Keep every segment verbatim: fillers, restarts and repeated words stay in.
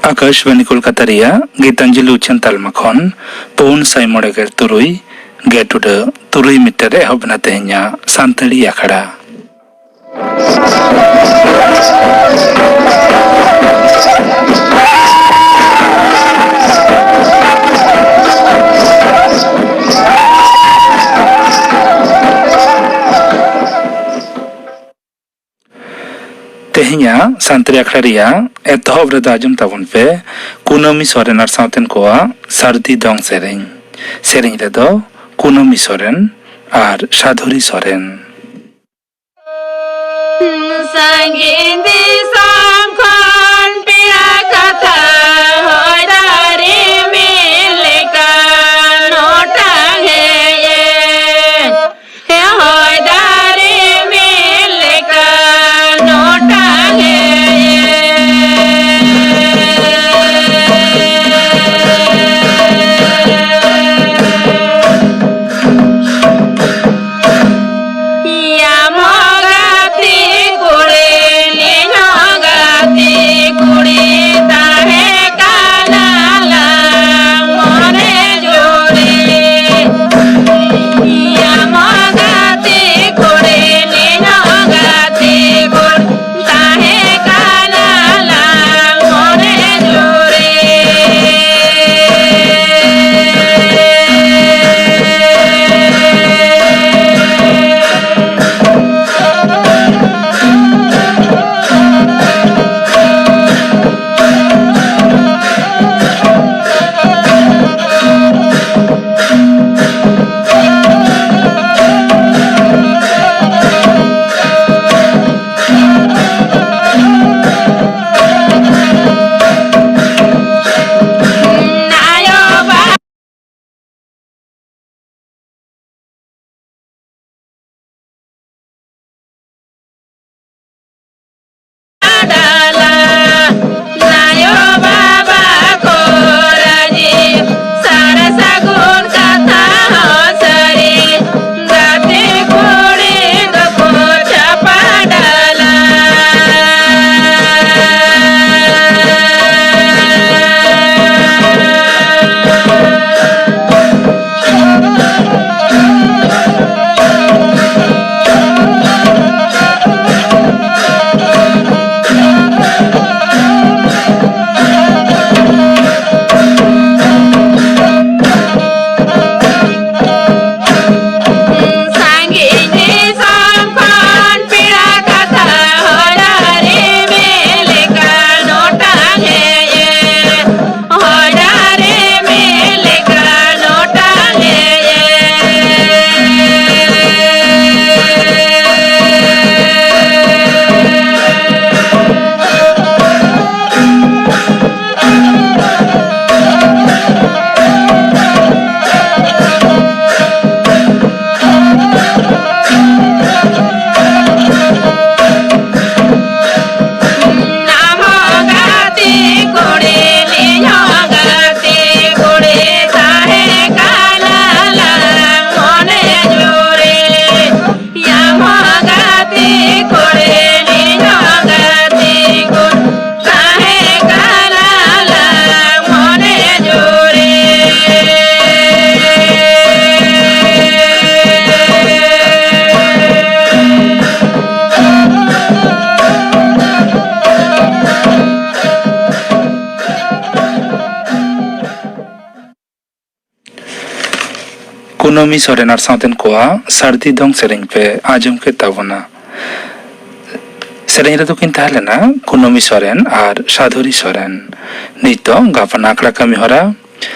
ᱟᱠᱟᱥᱵᱟᱱᱤ ᱠᱳᱞᱠᱟᱛᱟ ᱨᱮᱭᱟᱜ ᱜᱤᱛᱟᱧᱡᱚᱞᱤ ᱩᱪᱷᱟᱹᱱ ᱛᱟᱞᱢᱟ ᱠᱷᱚᱱ ᱯᱩᱱ ᱥᱟᱭ ᱢᱚᱬᱮ ᱜᱮᱞ ᱛᱩᱨᱩᱭ ᱜᱮᱴ ᱩᱰᱟᱹ ᱛᱩᱨᱩᱭ ᱢᱤᱴᱟᱨ ᱨᱮ ᱮᱦᱚᱵ ᱮᱱᱟ ᱛᱮᱦᱮᱧᱟᱜ ᱥᱟᱱᱛᱟᱲᱤ ᱟᱠᱷᱲᱟ᱾ ᱛᱮᱦᱮᱧᱟᱜ ᱥᱟᱱᱛᱟᱲᱤ ᱟᱠᱷᱲᱟ ᱨᱮᱭᱟᱜ ᱮᱛᱚᱦᱚᱵ ᱨᱮᱫᱚ ᱟᱸᱡᱚᱢ ᱛᱟᱵᱚᱱ ᱯᱮ ᱠᱩᱱᱟᱹᱢᱤ ᱥᱚᱨᱮᱱ ᱟᱨ ᱥᱟᱶᱛᱮᱱ ᱠᱚᱣᱟᱜ ᱥᱟᱹᱨᱫᱤ ᱫᱚᱝ ᱥᱮᱨᱮᱧ᱾ ᱥᱮᱨᱮᱧ ᱨᱮᱫᱚ ᱠᱩᱱᱟᱹᱢᱤ ᱥᱚᱨᱮᱱ ᱟᱨ ᱥᱟᱫᱷᱩᱨᱤ ᱥᱚᱨᱮᱱ᱾ ᱥᱟᱺᱜᱤᱧ ᱫᱤᱥᱚᱢ ᱠᱷᱚᱱ ᱯᱮᱲᱟ ᱠᱟᱛᱷᱟ ᱦᱚᱭ ᱫᱟᱨᱮ ᱢᱤᱫ ᱞᱮᱠᱟ ᱱᱚᱴᱟᱝ ᱦᱮᱡ ᱮᱱ᱾ ᱦᱚᱭ ᱫᱟᱨᱮ ᱢᱤᱫ ᱞᱮᱠᱟ ᱱᱚᱴᱟᱝ ᱦᱮᱡ ᱮᱱ᱾ ᱭᱟᱢᱚ ᱜᱟᱛᱮ ᱠᱩᱲᱤ ᱱᱤᱧ ᱦᱚᱸ ᱠᱩᱱᱟᱹᱢᱤ ᱥᱚᱨᱮᱱ ᱟᱨ ᱥᱟᱶᱛᱮᱱ ᱠᱚᱣᱟᱜ ᱥᱟᱹᱨᱫᱤ ᱫᱚᱝ ᱥᱮᱨᱮᱧ ᱯᱮ ᱟᱸᱡᱚᱢ ᱠᱮᱫ ᱛᱟᱵᱚᱱᱟ᱾ ᱥᱮᱨᱮᱧ ᱨᱮᱫᱚ ᱠᱤᱱ ᱛᱟᱦᱮᱸ ᱞᱮᱱᱟ ᱠᱩᱱᱟᱹᱢᱤ ᱥᱚᱨᱮᱱ ᱟᱨ ᱥᱟᱫᱷᱩᱨᱤ ᱥᱚᱨᱮᱱ᱾ ᱱᱤᱛᱚᱜ ᱜᱟᱯᱟ ᱟᱠᱷᱲᱟ ᱠᱟᱹᱢᱤ ᱦᱚᱨᱟ᱾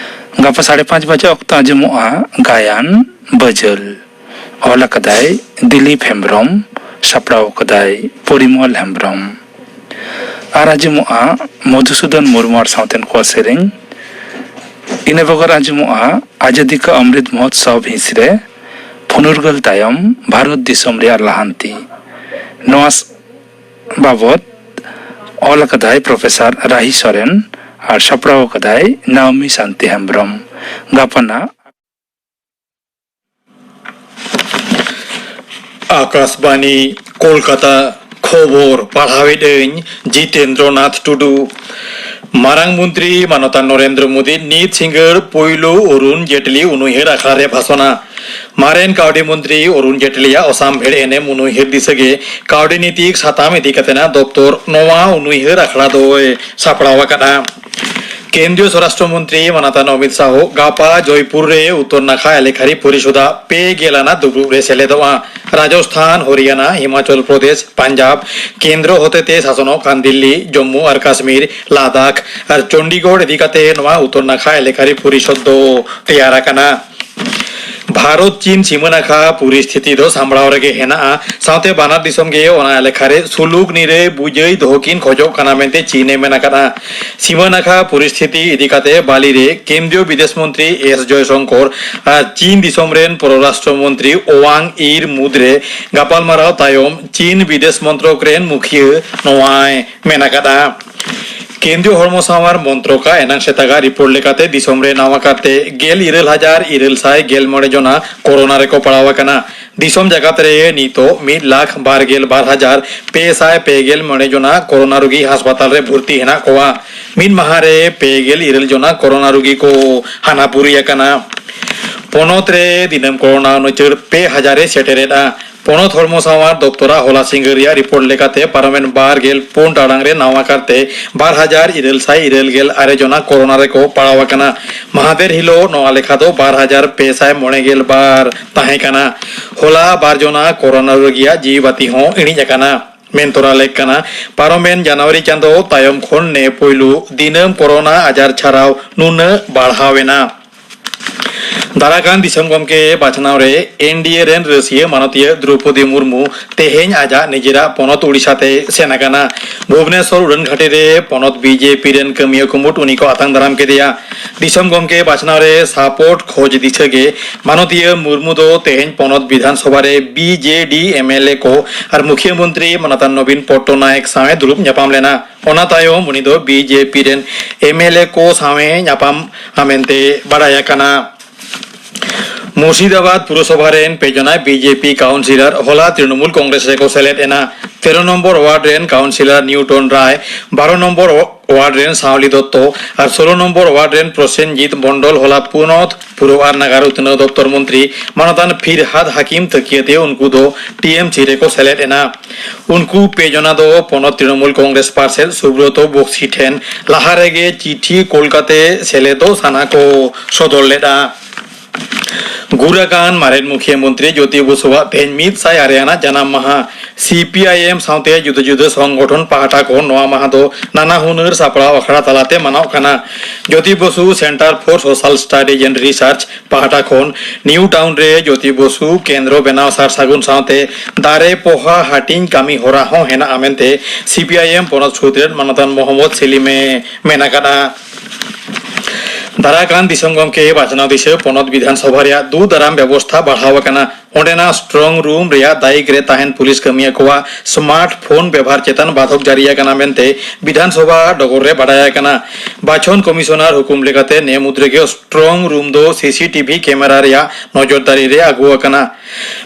ᱜᱟᱯᱟ ᱥᱟᱲᱮ ᱯᱟᱸᱪ ᱵᱟᱡᱮ ᱚᱠᱛᱚ ᱟᱸᱡᱚᱢᱚᱜᱼᱟ ᱜᱟᱭᱟᱱ ᱵᱟᱹᱡᱟᱹᱞ᱾ ᱚᱞ ᱟᱠᱟᱫᱟᱭ ᱫᱤᱞᱤᱯ ᱦᱮᱢᱵᱨᱚᱢ, ᱥᱟᱯᱲᱟᱣ ᱟᱠᱟᱫᱟᱭ ᱯᱚᱨᱤᱢᱚᱞ ᱦᱮᱢᱵᱨᱚᱢ᱾ ᱟᱨ ᱟᱸᱡᱚᱢᱚᱜᱼᱟ ᱢᱚᱫᱷᱩᱥᱩᱫᱚᱱ ᱢᱩᱨᱢᱩ ᱟᱨ ᱥᱟᱶᱛᱮᱱ ᱠᱚᱣᱟᱜ ᱥᱮᱨᱮᱧ᱾ ᱤᱱᱟᱹ ᱵᱮᱜᱚᱨ ᱟᱸᱡᱚᱢᱚᱜᱼᱟ ᱟᱡᱟᱫᱤ ᱠᱟ ᱚᱢᱨᱤᱛ ᱢᱚᱦᱳᱛᱥᱚᱵᱽ ᱦᱤᱸᱥ ᱨᱮ ᱯᱷᱩᱱᱩᱨᱜᱟᱹᱞ ᱛᱟᱭᱚᱢ ᱵᱷᱟᱨᱚᱛ ᱫᱤᱥᱚᱢ ᱨᱮᱭᱟᱜ ᱞᱟᱦᱟᱱᱛᱤ᱾ ᱱᱚᱣᱟ ᱥ-, ᱵᱟᱵᱚᱛ ᱚᱞ ᱟᱠᱟᱫᱟᱭ ᱯᱨᱚᱯᱷᱮᱥᱚᱨ ᱨᱟᱦᱤ ᱥᱚᱨᱮᱱ ᱟᱨ ᱥᱟᱯᱲᱟᱣ ᱟᱠᱟᱫᱟᱭ ᱱᱟᱣᱢᱤ ᱥᱟᱱᱛᱤ ᱦᱮᱢᱵᱨᱚᱢ᱾ ᱜᱟᱯᱟᱱᱟᱜ ᱟᱠᱟᱥᱵᱟᱱᱤ, ᱠᱳᱞᱠᱟᱛᱟ᱾ ᱠᱷᱚᱵᱚᱨ ᱯᱟᱲᱦᱟᱣᱮᱫ ᱟᱹᱧ ᱡᱤᱛᱮᱱᱫᱨᱚ ᱱᱟᱛᱷ ᱴᱩᱰᱩ᱾ ᱢᱟᱨᱟᱝ ᱢᱚᱱᱛᱨᱤ ᱢᱟᱱᱚᱛᱟᱱ ᱱᱚᱨᱮᱱᱫᱨᱚ ᱢᱳᱫᱤ ᱱᱤᱛ ᱥᱤᱸᱜᱟᱹᱲ ᱯᱩᱭᱞᱩ ᱚᱨᱩᱱ ᱡᱮᱴᱞᱤ ᱩᱱᱩᱭᱦᱟᱹᱨ ᱟᱠᱷᱲᱟ ᱨᱮ ᱵᱷᱟᱥᱚᱱᱟ᱾ ᱢᱟᱨᱮᱱ ᱠᱟᱹᱣᱰᱤ ᱢᱚᱱᱛᱨᱤ ᱚᱨᱩᱱ ᱡᱮᱴᱞᱤᱭᱟᱜ ᱚᱥᱟᱢᱵᱷᱮᱲ ᱮᱱᱮᱢ ᱩᱱᱩᱭᱦᱟᱹᱨ ᱫᱤᱥᱟᱹᱜᱮ ᱠᱟᱹᱣᱰᱤ ᱱᱤᱛᱤ ᱥᱟᱛᱟᱢ ᱤᱫᱤ ᱠᱟᱛᱮᱱᱟᱜ ᱫᱚᱯᱛᱚᱨ ᱱᱚᱣᱟ ᱩᱱᱩᱭᱦᱟᱹᱨ ᱟᱠᱷᱲᱟ ᱫᱚᱭ ᱥᱟᱯᱲᱟᱣ ᱟᱠᱟᱫᱼᱟ᱾ ᱠᱮᱱᱫᱨᱤᱭᱚ ᱥᱚᱨᱟᱥᱴᱨᱚ ᱢᱚᱱᱛᱨᱤ ᱢᱟᱱᱟᱛᱟᱱ ᱚᱢᱤᱛ ᱥᱟᱦᱚ ᱜᱟᱯᱟ ᱡᱚᱭᱯᱩᱨ ᱨᱮ ᱩᱛᱛᱚᱨ ᱱᱟᱠᱷᱟ ᱮᱞᱮᱠᱷᱟᱨᱤ ᱯᱚᱨᱤᱥᱚᱫᱟᱜ ᱯᱮ ᱜᱮᱞ ᱟᱱᱟᱜ ᱫᱩᱯᱲᱩᱵ ᱨᱮ ᱥᱮᱞᱮᱫᱚᱜᱼᱟ᱾ ᱨᱟᱡᱚᱥᱛᱷᱟᱱ, ᱦᱚᱨᱤᱭᱟᱱᱟ, ᱦᱤᱢᱟᱪᱚᱞ ᱯᱨᱚᱫᱮᱥ, ᱯᱟᱧᱡᱟᱵᱽ, ᱠᱮᱱᱫᱨᱚ ᱦᱚᱛᱮᱛᱮ ᱥᱟᱥᱚᱱᱚᱜ ᱠᱟᱱ ᱫᱤᱞᱞᱤ, ᱡᱚᱢᱢᱩ ᱟᱨ ᱠᱟᱥᱢᱤᱨ, ᱞᱟᱫᱟᱠᱷ ᱟᱨ ᱪᱚᱱᱰᱤᱜᱚᱲ ᱤᱫᱤ ᱠᱟᱛᱮ ᱱᱚᱣᱟ ᱩᱛᱛᱚᱨ ᱱᱟᱠᱷᱟ ᱮᱞᱮᱠᱷᱟᱨᱤ ᱯᱚᱨᱤᱥᱚᱫ ᱫᱚ ᱛᱮᱭᱟᱨ ᱟᱠᱟᱱᱟ᱾ ᱵᱷᱟᱨᱚᱛ ᱪᱤᱱ ᱥᱤᱢᱟᱹ ᱱᱟᱠᱷᱟ ᱯᱚᱨᱤᱥᱛᱷᱤᱛᱤ ᱫᱚ ᱥᱟᱢᱵᱲᱟᱣ ᱨᱮᱜᱮ ᱦᱮᱱᱟᱜᱼᱟ, ᱥᱟᱶᱛᱮ ᱵᱟᱱᱟᱨ ᱫᱤᱥᱚᱢ ᱜᱮ ᱚᱱᱟ ᱮᱞᱮᱠᱷᱟ ᱨᱮ ᱥᱩᱞᱩᱠ ᱱᱤᱨᱟᱹᱭ ᱵᱩᱡᱟᱹᱭ ᱫᱚᱦᱚ ᱠᱤᱱ ᱠᱷᱚᱡᱚᱜ ᱠᱟᱱᱟ ᱢᱮᱱᱛᱮ ᱪᱤᱱ ᱮ ᱢᱮᱱ ᱟᱠᱟᱫᱼᱟ᱾ ᱥᱤᱢᱟᱹ ᱱᱟᱠᱷᱟ ᱯᱚᱨᱤᱥᱛᱷᱤᱛᱤ ᱤᱫᱤ ᱠᱟᱛᱮ ᱵᱟᱞᱤ ᱨᱮ ᱠᱮᱱᱫᱨᱤᱭᱚ ᱵᱤᱫᱮᱥ ᱢᱚᱱᱛᱨᱤ ᱮᱥ ᱡᱚᱭᱥᱚᱝᱠᱚᱨ ᱟᱨ ᱪᱤᱱ ᱫᱤᱥᱚᱢ ᱨᱮᱱ ᱯᱚᱨᱚᱨᱟᱥᱴᱨᱚ ᱢᱚᱱᱛᱨᱤ ᱳᱣᱟᱝ ᱤᱨ ᱢᱩᱫᱽᱨᱮ ᱜᱟᱯᱟᱞᱢᱟᱨᱟᱣ ᱛᱟᱭᱚᱢ ᱪᱤᱱ ᱵᱤᱫᱮᱥ ᱢᱚᱱᱛᱨᱚᱠ ᱨᱮᱱ ᱢᱩᱠᱷᱤᱭᱟᱹ ᱱᱚᱣᱟᱭ ᱢᱮᱱ ᱟᱠᱟᱫᱼᱟ᱾ ᱠᱮᱱᱫᱨᱤᱭᱚ ᱦᱚᱲᱢᱚ ᱥᱟᱶᱟᱨ ᱢᱚᱱᱛᱨᱚᱠᱟᱜ ᱮᱱᱟᱝ ᱥᱮᱛᱟᱜᱟᱜ ᱨᱤᱯᱳᱨᱴ ᱞᱮᱠᱟᱛᱮ ᱫᱤᱥᱚᱢ ᱨᱮ ᱱᱟᱣᱟ ᱠᱟᱨᱛᱮ ᱜᱮᱞ ᱤᱨᱟᱹᱞ ᱦᱟᱡᱟᱨ ᱤᱨᱟᱹᱞ ᱥᱟᱭ ᱜᱮᱞ ᱢᱚᱬᱮ ᱡᱚᱱᱟ ᱠᱳᱨᱳᱱᱟ ᱨᱮᱠᱚ ᱯᱟᱲᱟᱣ ᱟᱠᱟᱱᱟ᱾ ᱫᱤᱥᱚᱢ ᱡᱟᱠᱟᱛ ᱨᱮ ᱱᱤᱛᱚᱜ ᱢᱤᱫ ᱞᱟᱠᱷ ᱵᱟᱨ ᱜᱮᱞ ᱵᱟᱨ ᱦᱟᱡᱟᱨ ᱯᱮ ᱥᱟᱭ ᱯᱮ ᱜᱮᱞ ᱢᱚᱬᱮ ᱡᱚᱱᱟ ᱠᱳᱨᱳᱱᱟ ᱨᱩᱜᱤ ᱦᱟᱥᱯᱟᱛᱟᱞ ᱨᱮ ᱵᱷᱚᱨᱛᱤ ᱦᱮᱱᱟᱜ ᱠᱚᱣᱟ᱾ ᱢᱤᱫ ᱢᱟᱦᱟ ᱨᱮ ᱯᱮ ᱜᱮᱞ ᱤᱨᱟᱹᱞ ᱡᱚᱱᱟ ᱠᱳᱨᱳᱱᱟ ᱨᱩᱜᱤ ᱠᱚ ᱦᱟᱱᱟᱯᱩᱨᱤ ᱟᱠᱟᱱᱟ᱾ ᱯᱚᱱᱚᱛ ᱨᱮ ᱫᱤᱱᱟᱹᱢ ᱠᱳᱨᱳᱱᱟ ᱩᱱᱩᱪᱟᱹᱲ ᱯᱮ ᱦᱟᱡᱟᱨ ᱮ ᱥᱮᱴᱮᱨᱮᱫᱼᱟ᱾ ᱯᱚᱱᱚᱛ ᱦᱚᱲᱢᱚ ᱥᱟᱶᱟᱨ ᱫᱚᱯᱛᱚᱨᱟᱜ ᱦᱚᱞᱟ ᱥᱤᱸᱜᱟᱹᱲ ᱨᱮᱭᱟᱜ ᱨᱤᱯᱳᱨᱴ ᱞᱮᱠᱟᱛᱮ, ᱯᱟᱨᱚᱢᱮᱱ ᱵᱟᱨ ᱜᱮᱞ ᱯᱩᱱ ᱴᱟᱲᱟᱝ ᱨᱮ ᱱᱟᱣᱟ ᱠᱟᱨᱛᱮ ᱵᱟᱨ ᱦᱟᱡᱟᱨ ᱤᱨᱟᱹᱞ ᱥᱟᱭ ᱤᱨᱟᱹᱞ ᱜᱮᱞ ᱟᱨᱮ ᱡᱚᱱᱟ ᱠᱳᱨᱳᱱᱟ ᱨᱮᱠᱚ ᱯᱟᱲᱟᱣ ᱟᱠᱟᱱᱟ᱾ ᱢᱟᱦᱫᱮᱨ ᱦᱤᱞᱳᱜ ᱱᱚᱣᱟ ᱞᱮᱠᱷᱟ ᱫᱚ ᱵᱟᱨ ᱦᱟᱡᱟᱨ ᱯᱮ ᱥᱟᱭ ᱢᱚᱬᱮ ᱜᱮᱞ ᱵᱟᱨ ᱛᱟᱦᱮᱸ ᱠᱟᱱᱟ᱾ ᱦᱚᱞᱟ ᱵᱟᱨ ᱡᱚᱱᱟ ᱠᱳᱨᱳᱱᱟ ᱨᱳᱜᱤᱭᱟᱜ ᱡᱤᱣᱤ ᱵᱟᱹᱛᱤ ᱦᱚᱸ ᱤᱬᱤᱡ ᱟᱠᱟᱱᱟ᱾ ᱢᱮᱱ ᱛᱚᱨᱟ ᱞᱮᱠ ᱠᱟᱱᱟ, ᱯᱟᱨᱚᱢᱮᱱ ᱡᱟᱱᱩᱣᱟᱨᱤ ᱪᱟᱸᱫᱚ ᱛᱟᱭᱚᱢ ᱠᱷᱚᱱ ᱱᱮ ᱯᱳᱭᱞᱳ ᱫᱤᱱᱟᱹᱢ ᱠᱳᱨᱳᱱᱟ ᱟᱡᱟᱨ ᱪᱷᱟᱨᱟᱣ ᱱᱩᱱᱟᱹᱜ ᱵᱟᱲᱦᱟᱣ ᱮᱱᱟ᱾ ᱫᱟᱨᱟᱭ ᱠᱟᱱ ᱫᱤᱥᱚᱢ ᱜᱚᱢᱠᱮ ᱵᱟᱪᱷᱱᱟᱣ ᱨᱮ ᱮᱱ ᱰᱤ ᱮ ᱨᱮᱱ ᱨᱟᱹᱥᱤᱭᱟᱹ ᱢᱟᱱᱚᱛᱤᱭᱟᱹ ᱫᱨᱚᱣᱯᱚᱫᱤ ᱢᱩᱨᱢᱩ ᱛᱮᱦᱮᱧ ᱟᱡᱟᱜ ᱱᱤᱡᱮᱨᱟᱜ ᱯᱚᱱᱚᱛ ᱳᱰᱤᱥᱟ ᱛᱮᱭ ᱥᱮᱱ ᱟᱠᱟᱱᱟ᱾ ᱵᱷᱩᱵᱽᱱᱮᱥᱚᱨ ᱩᱰᱟᱹᱱ ᱜᱷᱟᱹᱴᱤ ᱨᱮ ᱯᱚᱱᱚᱛ ᱵᱤ ᱡᱮ ᱯᱤ ᱨᱮᱱ ᱠᱟᱹᱢᱤᱭᱟᱹ ᱠᱩᱢᱩᱴ ᱩᱱᱤ ᱠᱚ ᱟᱛᱟᱝ ᱫᱟᱨᱟᱢ ᱠᱮᱫᱮᱭᱟ᱾ ᱫᱤᱥᱚᱢ ᱜᱚᱢᱠᱮ ᱵᱟᱪᱷᱱᱟᱣ ᱨᱮ ᱥᱟᱯᱳᱨᱴ ᱠᱷᱚᱡᱽ ᱫᱤᱥᱟᱹ ᱜᱮ ᱢᱟᱱᱚᱛᱤᱭᱟᱹ ᱢᱩᱨᱢᱩ ᱫᱚ ᱛᱮᱦᱮᱧ ᱯᱚᱱᱚᱛ ᱵᱤᱫᱷᱟᱱ ᱥᱚᱵᱷᱟ ᱨᱮ B J D M L A ᱠᱚ ᱟᱨ ᱢᱩᱠᱷᱭᱟᱹ ᱢᱚᱱᱛᱨᱤ ᱢᱟᱱᱚᱛᱟᱱ ᱱᱚᱵᱤᱱ ᱯᱚᱴᱱᱟᱭᱮᱠ ᱥᱟᱶ ᱮ ᱫᱩᱲᱩᱵ ᱧᱟᱯᱟᱢ ᱞᱮᱱᱟ᱾ ᱚᱱᱟ ᱛᱟᱭᱚᱢ ᱩᱱᱤ ᱫᱚ ᱵᱤ ᱡᱮ ᱯᱤ ᱨᱮᱱ ᱮᱢ ᱮᱞ ᱮ ᱠᱚ ᱥᱟᱶ ᱮ ᱧᱟᱯᱟᱢᱟ ᱢᱮᱱᱛᱮ ᱵᱟᱰᱟᱭ ᱟᱠᱟᱱᱟ᱾ ᱢᱩᱨᱥᱤᱫᱟᱵᱟᱫᱽ ᱯᱩᱨᱚᱥᱚᱵᱷᱟ ᱨᱮᱱ ᱯᱮ ᱡᱚᱱᱟ ᱵᱤ ᱡᱮ ᱯᱤ ᱠᱟᱣᱩᱱᱥᱤᱞᱚᱨ ᱦᱚᱞᱟ ᱛᱨᱤᱱᱚᱢᱩᱞ ᱠᱚᱝᱜᱨᱮᱥ ᱨᱮᱠᱚ ᱥᱮᱞᱮᱫ ᱮᱱᱟ᱾ ᱛᱮᱨᱚ ᱱᱚᱢᱵᱚᱨ ᱣᱟᱨᱰ ᱨᱮᱱ ᱠᱟᱣᱩᱱᱥᱤᱞᱚᱨ ᱱᱤᱭᱩᱴᱚᱱ ᱨᱟᱭ, ᱵᱟᱨᱚ ᱱᱚᱢᱵᱚᱨ ᱣᱟᱨᱰ ᱨᱮᱱ ᱥᱟᱣᱞᱤ ᱫᱚᱛᱛᱚ ᱟᱨ ᱥᱳᱞᱳ ᱱᱚᱢᱵᱚᱨ ᱣᱟᱨᱰ ᱨᱮᱱ ᱯᱨᱚᱥᱮᱱᱡᱤᱛ ᱢᱚᱱᱰᱚᱞ ᱦᱚᱞᱟ ᱯᱚᱱᱚᱛ ᱯᱩᱨᱟᱹᱣ ᱟᱨ ᱱᱟᱜᱟᱨ ᱩᱛᱱᱟᱹᱣ ᱫᱚᱯᱛᱚᱨ ᱢᱚᱱᱛᱨᱤ ᱢᱟᱱᱚᱛᱟᱱ ᱯᱷᱤᱨᱦᱟᱫ ᱦᱟᱠᱤᱢ ᱛᱟᱹᱠᱤᱭᱟᱹᱛᱮ ᱩᱱᱠᱩ ᱫᱚ ᱴᱤ ᱮᱢ ᱥᱤ ᱨᱮᱠᱚ ᱥᱮᱞᱮᱫ ᱮᱱᱟ᱾ ᱩᱱᱠᱩ ᱯᱮ ᱡᱚᱱᱟ ᱫᱚ ᱯᱚᱱᱚᱛ ᱛᱨᱤᱱᱚᱢᱩᱞ ᱠᱚᱝᱜᱨᱮᱥ ᱯᱟᱨᱥᱮᱫ ᱥᱩᱵᱨᱚᱛᱚ ᱵᱚᱠᱥᱤ ᱴᱷᱮᱱ ᱞᱟᱦᱟ ᱨᱮᱜᱮ ᱪᱤᱴᱷᱤ ᱠᱳᱞ ᱠᱟᱛᱮ ᱥᱮᱞᱮᱫᱚᱜ ᱥᱟᱱᱟ ᱠᱚ ᱥᱚᱫᱚᱨ ᱞᱮᱫᱼᱟ᱾ ᱜᱩᱨ ᱟᱠᱟᱱ ᱢᱟᱨᱮᱱ ᱢᱩᱠᱷᱤᱭᱟᱹ ᱢᱚᱱᱛᱨᱤ ᱡᱳᱛᱤ ᱵᱚᱥᱩᱣᱟᱜ ᱛᱮᱦᱮᱧ ᱢᱤᱫ ᱥᱟᱭ ᱟᱨᱮ ᱟᱱᱟᱜ ᱡᱟᱱᱟᱢ ᱢᱟᱦᱟ᱾ ᱥᱤ ᱯᱤ ᱟᱭ ᱮᱢ ᱥᱟᱶᱛᱮ ᱡᱩᱫᱟᱹ ᱡᱩᱫᱟᱹ ᱥᱚᱝᱜᱚᱴᱷᱚᱱ ᱯᱟᱦᱴᱟ ᱠᱷᱚᱱ ᱱᱚᱣᱟ ᱢᱟᱦᱟ ᱫᱚ ᱱᱟᱱᱟ ᱦᱩᱱᱟᱹᱨ ᱥᱟᱯᱲᱟᱣ ᱟᱠᱷᱲᱟ ᱛᱟᱞᱟᱛᱮ ᱢᱟᱱᱟᱣ ᱠᱟᱱᱟ᱾ ᱡᱳᱛᱤ Bose Centre for Social Studies and Research ᱯᱟᱦᱴᱟ ᱠᱷᱚᱱ ᱱᱤᱭᱩ ᱴᱟᱣᱩᱱ ᱨᱮ ᱡᱳᱛᱤ ᱵᱚᱥᱩ ᱠᱮᱱᱫᱨᱚ ᱵᱮᱱᱟᱣ ᱥᱟᱨ ᱥᱟᱹᱜᱩᱱ ᱥᱟᱶᱛᱮ ᱫᱟᱨᱮ ᱯᱚᱦᱟ ᱦᱟᱹᱴᱤᱧ ᱠᱟᱹᱢᱤ ᱦᱚᱨᱟ ᱦᱚᱸ ᱦᱮᱱᱟᱜᱼᱟ ᱢᱮᱱᱛᱮ ᱥᱤ ᱯᱤ ᱟᱭ ᱮᱢ ᱯᱚᱱᱚᱛ ᱥᱩᱛᱨᱮᱛ ᱢᱟᱱᱚᱛᱟᱱ ᱢᱚᱦᱚᱢᱚᱫ ᱥᱮᱞᱤᱢᱮ ᱢᱮᱱ ᱟᱠᱟᱫᱼᱟ᱾ ᱫᱟᱨᱟᱭ ᱠᱟᱱ ᱫᱤᱥᱚᱢ ᱜᱚᱢᱠᱮ ᱵᱟᱪᱷᱱᱟᱣ ᱫᱤᱥᱟᱹ ᱯᱚᱱᱚᱛ ᱵᱤᱫᱷᱟᱱ ᱥᱚᱵᱷᱟ ᱨᱮᱭᱟᱜ ᱫᱩ ᱫᱟᱨᱟᱢ ᱵᱮᱵᱚᱥᱛᱷᱟ ᱵᱟᱲᱦᱟᱣ ᱟᱠᱟᱱᱟ᱾ ᱚᱸᱰᱮᱱᱟᱜ strong room ᱨᱮᱭᱟᱜ ᱫᱟᱭᱤᱠ ᱨᱮ ᱛᱟᱦᱮᱱ ᱯᱩᱞᱤᱥ ᱠᱟᱹᱢᱤᱭᱟᱹ ᱠᱚᱣᱟᱜ ᱥᱢᱟᱨᱴ ᱯᱷᱳᱱ ᱵᱮᱵᱷᱟᱨ ᱪᱮᱛᱟᱱ ᱵᱟᱫᱷᱚᱠ ᱡᱟᱹᱨᱤ ᱟᱠᱟᱱᱟ ᱢᱮᱱᱛᱮ ᱵᱤᱫᱷᱟᱱ ᱥᱚᱵᱷᱟ ᱰᱚᱜᱚᱨ ᱨᱮ ᱵᱟᱰᱟᱭ ᱟᱠᱟᱱᱟ᱾ ᱵᱟᱪᱷᱚᱱ ᱠᱚᱢᱤᱥᱚᱱᱟᱨ ᱦᱩᱠᱩᱢ ᱞᱮᱠᱟᱛᱮ ᱱᱮ ᱢᱩᱫᱽ ᱨᱮᱜᱮ strong room ᱫᱚ ᱥᱤ ᱥᱤ ᱴᱤ ᱵᱷᱤ ᱠᱮᱢᱮᱨᱟ ᱨᱮᱭᱟᱜ ᱱᱚᱡᱚᱨᱫᱟᱨᱤ ᱨᱮ ᱟᱹᱜᱩ ᱟᱠᱟᱱᱟ᱾